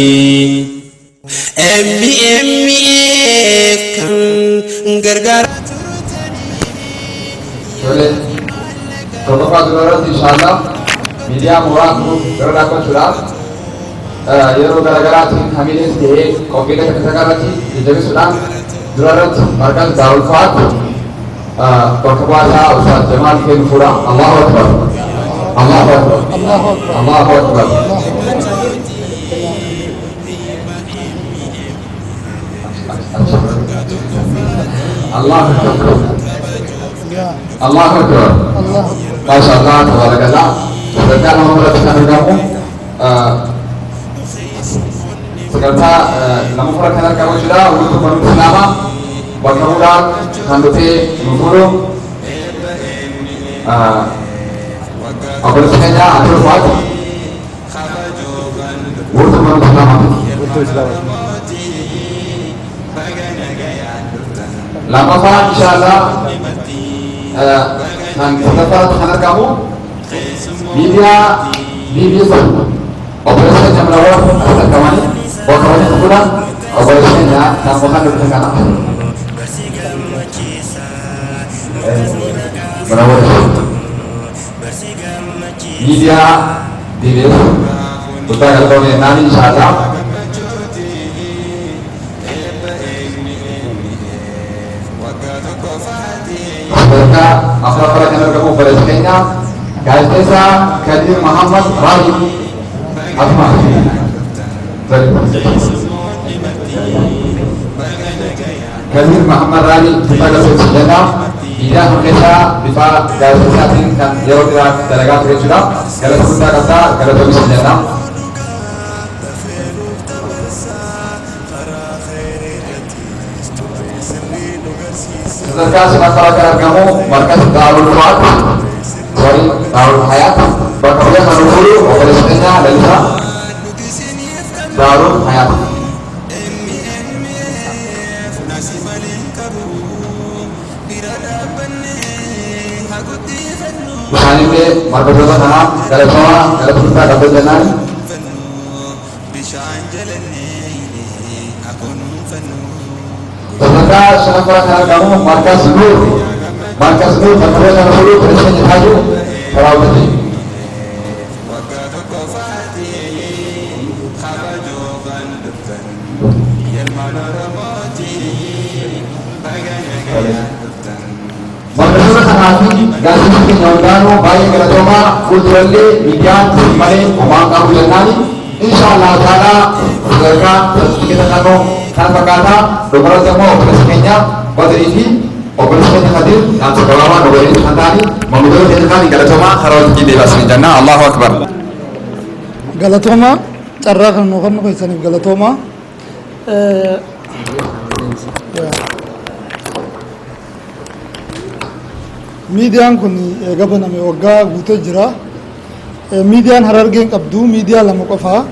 MMF kan gargaara. Tole, tokkoffaa dura irratti inshallah miidiyaa mooraa kun bira dhaabbachuudhaaf yeroo garaagaraatiin hamilees ta'ee qophiilee takka takka irratti jajjabeessuudhaan dura irratti markaaz Daarul Fu'aad bakka bu'aasaa Ustaaz Jamaal kennu fuudha. Allahu Akbar. Allahu Akbar. Allahu Akbar. Allahu Akbar. Allahu Akbar. Masha Allah, tabarakallah. Sadarkaa nama irratti kan argamu, sagantaa lammaffaa kan argamu jechuudha. Wiirtuu barumsa Islaamaa bakka bu'uudhaan kan dhufee nu fuudhu obboleessa keenya Abdul Fuad, wiirtuu barumsa Islaamaati. Lammaffaa inshallah kan sadaffaatti kan argamu miidiyaa BBS, obboleessa keenya Munawwar asitti argamanii bakka waliin dhufuudhaan obboleessa keenya kan mukaan dhufe kana. Munawwar miidiyaa BBS guddaa galatoomee jennaan inshallah. Sadarkaa afuraffaa kan argamu obboleessa keenya gaazexeessaa Kadir Muhammad Rahim Asma. Kadir Muhammad Rahim guddaa galatoomee jenna. Miidiyaa kun keessaa bifa gaazexeessaatiin kan yeroo dheeraaf dalagaa ture jechuudha. Galata guddaa qabdaa, galatoomii jenna. Sadarkaa shanaffaa kan argamu markas Daarul Fuad, sorry, Daarul Hayaat bakka bu'ee kan fuudhu obboleessa keenya Lalisaa. Daarul Hayaat. Isaanillee markatoota kanaa galatoomaa galata guddaa qabdu jennaan. Sadarkaa shanaffaa kan argamu Markas Nuur. Markas Nuur markatoota kana fuudhuu kan isheen taaju raawwate. Markatoota kanaa fi gaazexaa keenya hundaanuu baay'ee galatoomaa. Fuuldurallee miidiyaan malee homaan qabu jennaani. Insha Allah ta'ala sadarkaa sartifikeeta naannoo kana fakkaataa. Dhumarratti immoo obboleessa keenya Badrii fi obboleessa keenya Kadir dhaamsa gabaabaa nu waliin kan ta'anii maanguddoota keenya kaanii galatoomaa karaa walitti deebi'aa isin jenna. Allahu Akbar. Galatooma, carraa kan nu kennu keessaniif galatooma. Miidiyaan kun eega baname waggaa guutee jira. Miidiyaan Harargeen qabdu miidiyaa lama qofaa.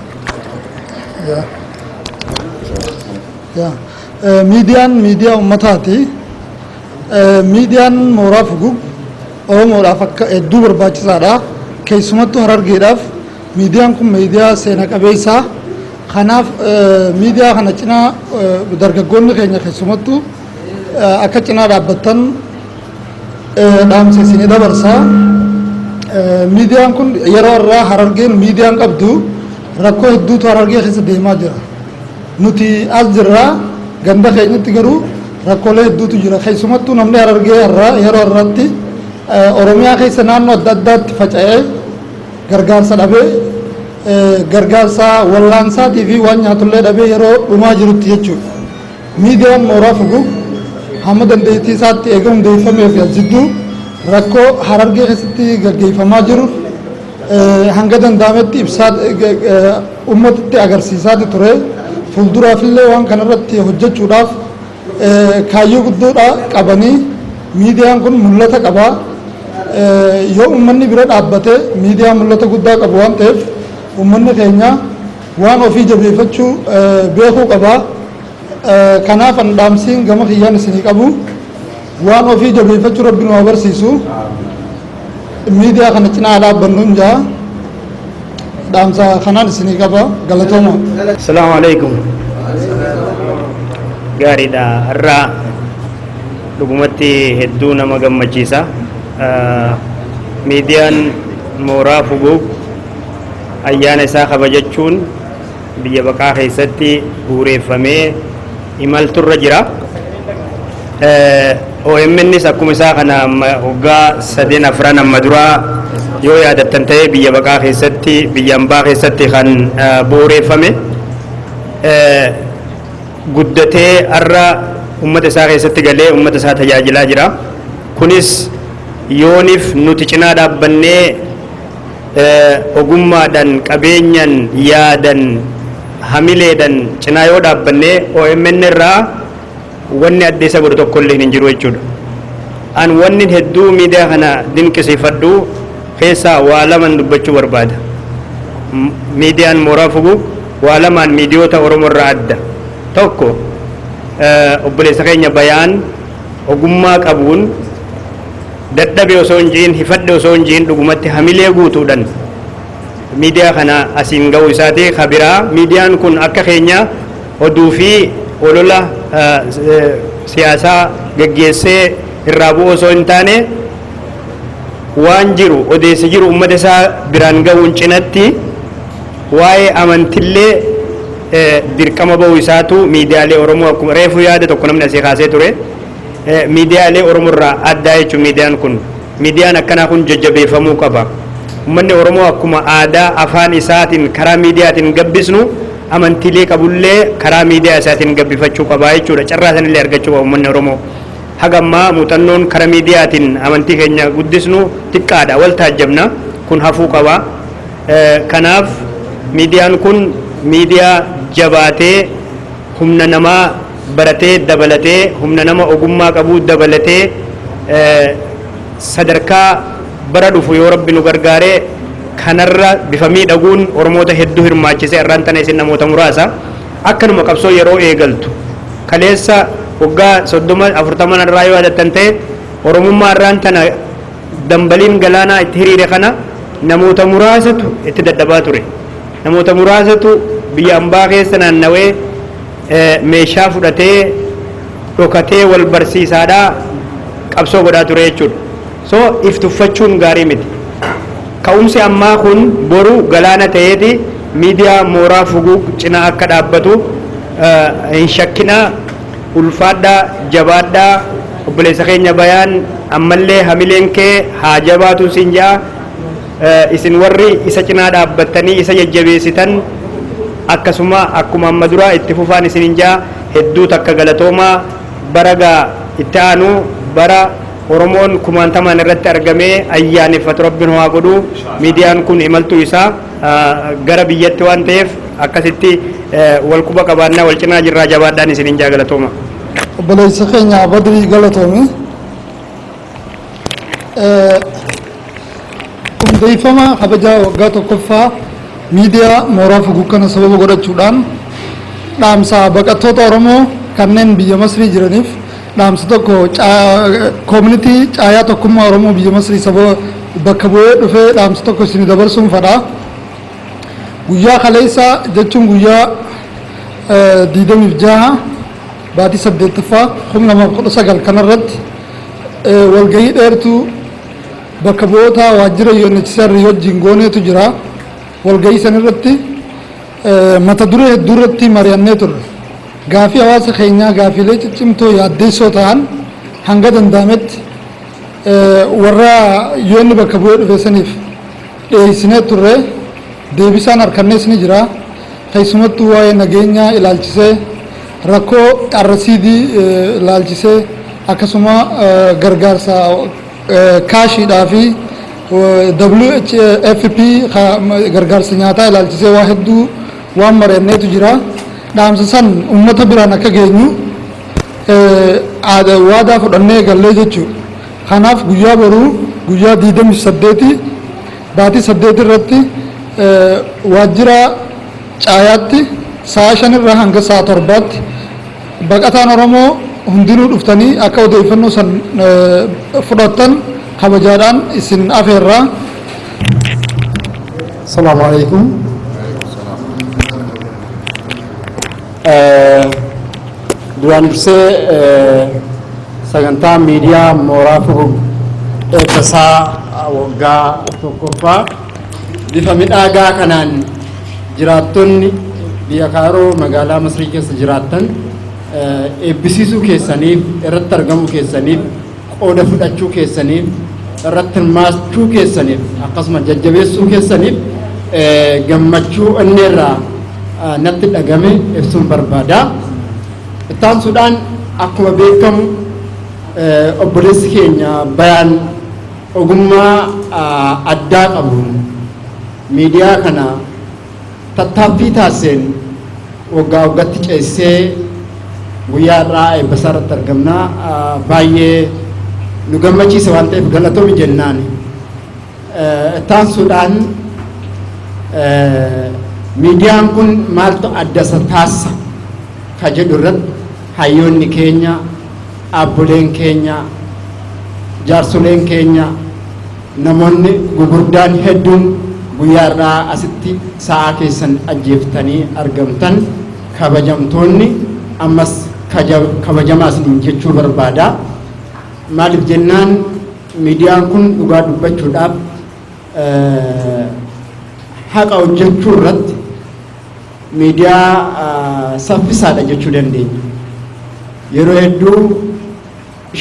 Miidiyaan miidiyaa ummataati. Miidiyaan Mooraa Fugug Oromoodhaaf akka hedduu barbaachisaadha. Keessumattuu Harargeedhaaf miidiyaan kun miidiyaa seena qabeessa. Kanaaf miidiyaa kana cinaa dargaggoonni keenya keessumattuu akka cinaa dhaabbattan dhaamsa isinii dabarsa. Miidiyaan kun yeroo irraa Harargeen miidiyaan qabdu rakkoo hedduutu Harargee keessa deemaa jira. Nuti as jirra, ganda keenyatti garuu rakkoolee hedduutu jira. Keessumattuu namni Harargee irraa yeroo irratti Oromiyaa keessa naannoo adda addaatti faca'ee gargaarsa dhabee, gargaarsa wallaansaatii fi waan nyaatullee dhabee yeroo dhumaa jirutti jechuudha. Miidiyaan Mooraa Fugug hamma dandeettii isaatti eega hundeeffamee fi as jidduu rakkoo Harargee keessatti gaggeeffamaa jiru hanga danda'ametti ibsaa uummatatti agarsiisaati ture. Fuulduraafillee waan kanarratti hojjechuudhaaf kaayyoo guddoodha qabanii miidiyaan kun mul'ata qaba. Yoo uummanni bira dhaabbate miidiyaa mul'ata guddaa qabu waan ta'eef uummanni keenya waan ofii jabeeffachuu beekuu qaba. Kanaaf an dhaamsiin gama kiyyaan isinii qabu waan ofii jabeeffachuu Rabbi nu haa barsiisu. Miidiyaa kana cinaa dhaabbannu hin jaa. Dhaamsa kanaan isinii qaba. Galatooma. Asalaamu alaikum. Gaariidha. Har'a dhugumatti hedduu nama gammachiisa. Miidiyaan Mooraa Fugug ayyaana isaa kabajachuun biyya baqaa keessatti bu'uureeffamee imalturra jira. OMNs akkuma isaa kana waggaa sadeen afran amma duraa yoo yaadattan ta'e biyya baqaa keessatti, biyya ambaa keessatti kan bu'uureeffame guddatee har'a uummata isaa keessatti galee uummata isaa tajaajilaa jira. Kunis yoonif nuti cinaa dhaabbannee ogummaadhaan, qabeenyan, yaadan, hamileedhaan cinaa yoo dhaabbannee OMN irraa wanni adda isa godhu tokko illee hin jiru jechuudha. An wanni hedduu miidiyaa kana dinqisiifadhu keessaa waa laman dubbachuu barbaada. Miidiyaan Mooraa Fugug waa lamaan miidiyoota Oromoo irraa adda. Tokko, obboleessa keenya Bayaan ogummaa qabuun dadhabe osoo hin ji'in, hifadhe osoo hin ji'in, dhugumatti hamilee guutuudhaan miidiyaa kana asiin ga'uu isaati. Kabiraa, miidiyaan kun akka keenya oduu fi olola siyaasaa geggeessee irraa bu'u osoo hin taane, waan jiru odeessa jiru uummata isaa biraan ga'uun cinatti waa'ee amantillee dirqama ba'uu isaatu miidiyaalee Oromoo, akkuma reefu yaada tokko namni asii kaasee ture, miidiyaalee Oromoo irraa addaa jechuun. Miidiyaan kun, miidiyaan akkanaa kun jajjabeeffamuu qaba. Uummanni Oromoo akkuma aadaa afaan isaatiin karaa miidiyaatiin gabbisnu, amantiilee qabullee karaa miidiyaa isaatiin gabbifachuu qaba jechuudha. Carraa sanillee argachuu qaba uummanni Oromoo. Haga ammaa muuxannoon karaa miidiyaatiin amantii keenya guddisnu xiqqaadha, wal taajjabna, kun hafuu qaba. Kanaaf miidiyaan kun miidiyaa jabaatee humna namaa baratee dabalatee, humna nama ogummaa qabuu dabalatee, sadarkaa bara dhufu yoo Rabbi nu gargaaree Kanarra bifa miidhaguun Oromoota hedduu hirmaachisee irraan tana isin namoota muraasa akkanuma qabsoo yeroo eegaltu kaleessa waggaa 30 40 irraa yoo yaadattan ta'e, Oromummaa irraan tana dambaliin galaanaa itti hiriire kana namoota muraasatu itti dadhabaa ture. Namoota muraasatu biyya ambaa keessa naannawee meeshaa fudhatee dhokatee wal barsiisaadhaa qabsoo godhaa ture jechuudha. So if tuffachuun gaarii miti. Ka'umsi ammaa kun boru galaana ta'eeti miidiyaa Mooraa Fugug cinaa akka dhaabbatu hin shakkinaa. Ulfaadhaa, jabaadhaa. Obboleessa keenya Bayaan, ammallee hamileen kee haa jabaatu siin ja'a. Isin warri isa cinaa dhaabbattanii isa jajjabeessitan akkasuma akkuma amma duraa itti fufaan isinin ja'a. Hedduu takka galatoomaa. Bara gaa itti aanu bara Oromoon kumaantamaan irratti argamee ayyaaneffatu Rabbiin haa godhu. Miidiyaan kun imaltuu isaa gara biyyatti waan ta'eef akkasitti wal quba qabaannaa, wal cinaa jirraa, jabaadhaan isinin ja'a. Galatooma. Obboleessa keenya Badrii, galatoomi. Hundeeffama kabajaa waggaa tokkoffaa miidiyaa Mooraa Fugug kana sababa godhachuudhaan dhaamsa baqattoota Oromoo kanneen biyya Masrii jiraniif dhaamsa tokko community Caayaa Tokkummaa Oromoo biyya Masrii sababa bakka bu'ee dhufee dhaamsa tokko isin dabarsuun fadha. Guyyaa kaleessa jechuun guyyaa 26 baatii 8ffaa 2019 kanarratti walgahii dheertuu bakka bu'oota waajjira UNHCR wajjin gooneetu jira. Walgahii san irratti mata duree hedduu irratti mari'annee turre. Gaafii hawaasa keenyaa, gaafiilee ciccimtoo yaaddeessoo ta'an hanga danda'ametti warra UN bakka bu'ee dhufe saniif dhiyeessinee turre. Deebisaan harkannees ni jira. Keessumattuu waa'ee nageenyaa ilaalchisee, rakkoo RCD ilaalchisee, akkasuma gargaarsa kaashiidhaa fi WFP gargaarsa nyaataa ilaalchisee waa hedduu waan mari'anneetu jira. Dhaamsa san uummata biraan akka geenyu waadaa fudhannee gallee jechuudha. Kanaaf guyyaa boruu, guyyaa 28 baatii 8 irratti waajjira Caayaatti sa'a 5 irraa hanga sa'a 7tti baqataan Oromoo hundinuu dhuftanii akka odeeffannoo san fudhattan kabajaadhaan isin afeerraa. Assalamu alaikum. Duraan dursee sagantaa miidiyaa Mooraa Fugug eebbasaa waggaa tokkoffaa bifa midhaagaa kanaan jiraattonni biyya Kaaroo magaalaa Masrii keessa jiraattan eebbisiisuu keessaniif, irratti argamuu keessaniif, qooda fudhachuu keessaniif, irratti hirmaachuu keessaniif, akkasuma jajjabeessuu keessaniif gammachuu inni irraa natti dhagame ibsuun barbaada. Ittaansuudhaan akkuma beekamu obboleessi keenya Bayaan ogummaa addaa qabuun miidiyaa kana tattaaffii taasiseen waggaa waggaatti ceessee guyyaa irraa eebbasaa irratti argamna. Baay'ee nu gammachiisa waan ta'eef galatoomi jennaan. Ittaansuudhaan miidiyaan kun maaltu adda isa taasisa ka jedhu irratti hayyoonni keenya, dhaabboleen keenya, jaarsoleen keenya, namoonni gugurdaan hedduun guyyaa irraa asitti sa'aa keessan ajjeeftanii argamtan, kabajamtoonni, ammas kabajamaa isiniin jechuu barbaada. Maaliif jennaan, miidiyaan kun dhugaa dubbachuudhaaf haqa hojjechuu irratti miidiyaa saffisaadha jechuu dandeenya. Yeroo hedduu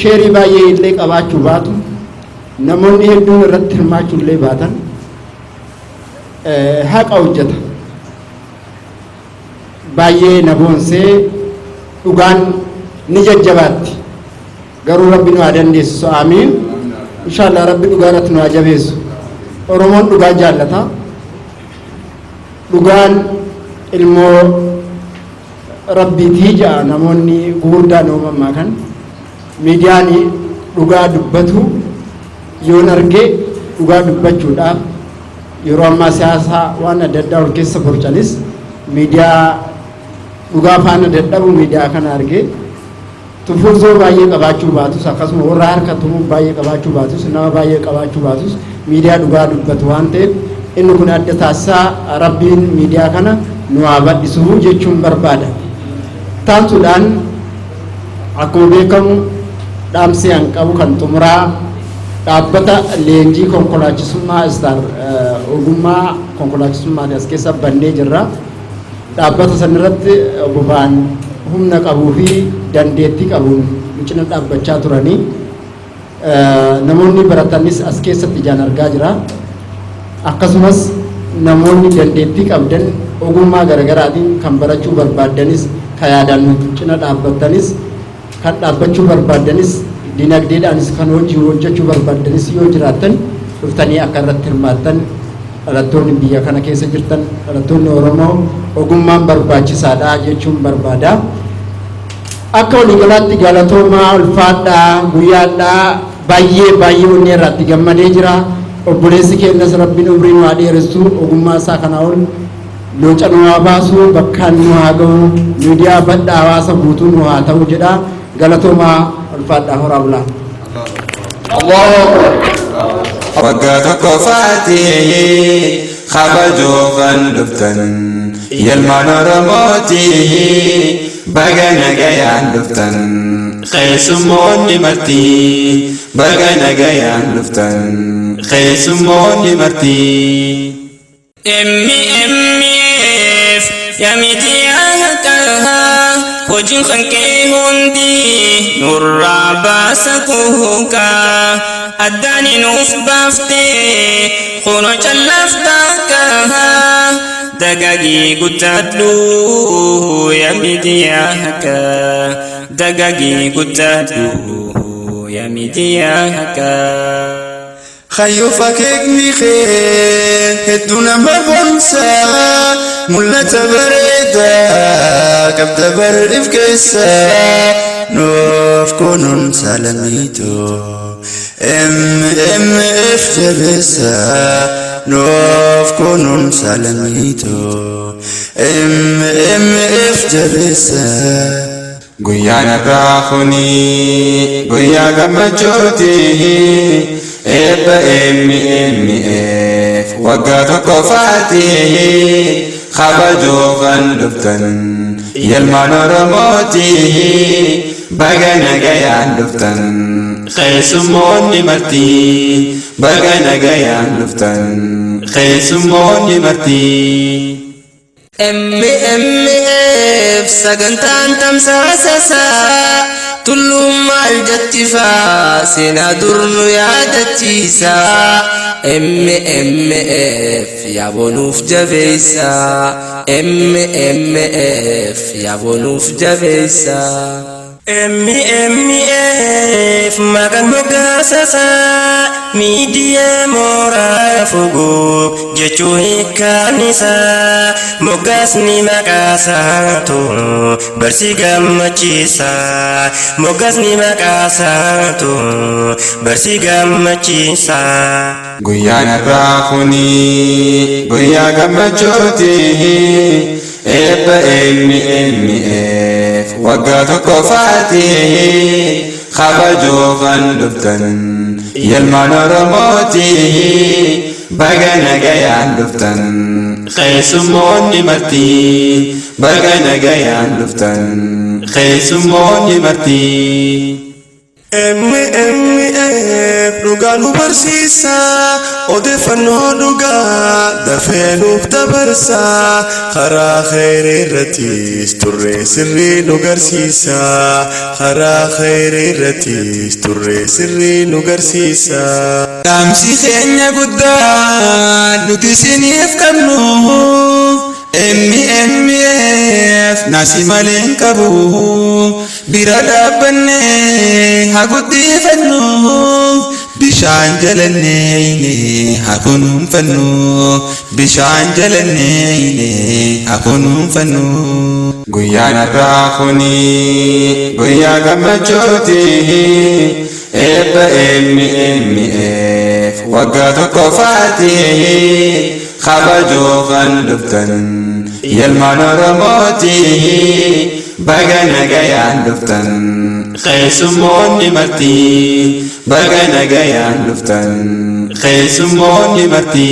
share baay'ee illee qabaachuu baatu, namoonni hedduun irratti hirmaachuu illee baatan, haqa hojjeta. Baay'ee na boonsee, dhugaan ni jajjabaatti. Garuu Rabbi nu haa dandeessisu. Amiin. Inshaallah Rabbi dhugaa irratti nu haa jabeessu. Oromoon dhugaa jaallata. Dhugaan ilmoo Rabbiitii ja'a namoonni gugurdaan uumamaa kan miidiyaan dhugaa dubbatu yoon arge dhugaa dubbachuudhaaf Yeroo ammaa siyaasa waan adda addaa ol keessa borcanis miidiyaa dhugaa faana dadhabu miidiyaa kana argee, tufuurzoo baay'ee qabaachuu baatus, akkasuma warra harka tumuu baay'ee qabaachuu baatus, nama baay'ee qabaachuu baatus, miidiyaa dhugaa dubbatu waan ta'eef inni kun adda taasisaa. Rabbiin miidiyaa kana nu haa bal'isuu jechuun barbaada. Taansuudhaan akkuma beekamu dhaamsi an qabu kan xumuraa dhaabbata leenjii konkolaachisummaa Istaar ogummaa konkolaachisummaa as keessa bannee jirra. Dhaabbata sanirratti boba'an humna qabuu fi dandeettii qabuun nu cina dhaabbachaa turanii, namoonni baratanis as keessatti ijaan argaa jira. Akkasumas namoonni dandeettii qabdan ogummaa garaagaraatiin kan barachuu barbaaddanis, kan yaadaan nu cina dhaabbattanis, kan dhaabbachuu barbaaddanis, dinagdeedhaanis kan hojii hojjechuu barbaaddanis yoo jiraattan, dhuftanii akka irratti hirmaattan, dhalattoonni biyya kana keessa jirtan, dhalattoonni Oromoo, ogummaan barbaachisaadha jechuun barbaada. Akka waliigalaatti galatoomaa, ulfaadhaa, guyyaadhaa baay'ee baay'ee onnee irraatti gammadee jira. Obboleessi keenyas Rabbiin umrii nu haa dheeressu, ogummaa isaa kanaa ol looca nu haa baasu, bakkaan nu haa ga'u, miidiyaa bal'aa hawaasa guutuu nu haa ta'u jedha. Galatoomaa, ulfaadhaa, horaa bulaa. Waggaa tokkoffaatti kabajuu kan dhuftan ilmaan Oromooti, baga nagayaan dhuftan. Keessummoonni marti, baga nagayaan dhuftan keessummoonni marti. MMF yaa miidiyaa haqaa, hojiin kan kee hundi nurraa baasa kuukaa, addaani nuuf baaftee kunoo callaaf bakkaa, dagaagii guddadhu yaa miidiyaa haqaa, dagaagii guddadhu yaa miidiyaa haqaa. Hayyuu akeekni kee hedduu nama boonsa, mul'ata bareedaa qabda barriif keessa, nuuf kunuunsa lamiitu MMF jabeessa, nuuf kunuunsa lamiitu MMF jabeessa. Guyyaan har'aa kuni guyyaa gammachuuti. Eebba MMF waggaa tokkoffaatti kabajuu kan dhuftan ilmaan Oromooti, baga nagayaan dhuftan keessummoonni marti, baga nagayaan dhuftan keessummoonni marti. MMF sagantaan tamsaasasaa tulluun maal jettifaa seenaa dur nu yaadachiisa. MMF yaabonuuf jabeessa, MMF yaabonuuf jabeessa. MMF maqaan moggaasasaa miidiyaa mooraa fuguu jechuu hiikkaan isaa, moggaasni maqaasaatu barsi gammachiisa, moggaasni maqaasaatu barsi gammachiisa. Guyyaan har'aa kuni guyyaa gammachuuti. Eebba MMF waggaa tokkoffaatti kabajuu kan dhuftan ilmaan Oromooti, baga nagayaan dhuftan keessummoonni marti, baga nagayaan dhuftan keessummoonni marti. MMF dhugaa nu barsiisa, odeeffannoo dhugaa dafee nuuf dabarsa, karaa kheyrii irrattis turree sirrii nu garsiisa, karaa kheyrii irrattis turree sirrii nu garsiisa. Dhaamsi keenya guddaa nuti isiniif qabnu, MMF nasi malee hin qabu, bira dhaabbannee haa guddifannu, bishaan jalannee haa kunuunfannu, bishaan jalannee haa kunuunfannu. Guyyaan har'aa kuni guyyaa gammachuuti. Eebba MMF waggaa tokkoffaati kabajuu kan dhuftan ilmaan Oromooti, baga nagayaan dhuftan. Keessummoonni marti, baga nagayaan dhuftan keessummoonni marti.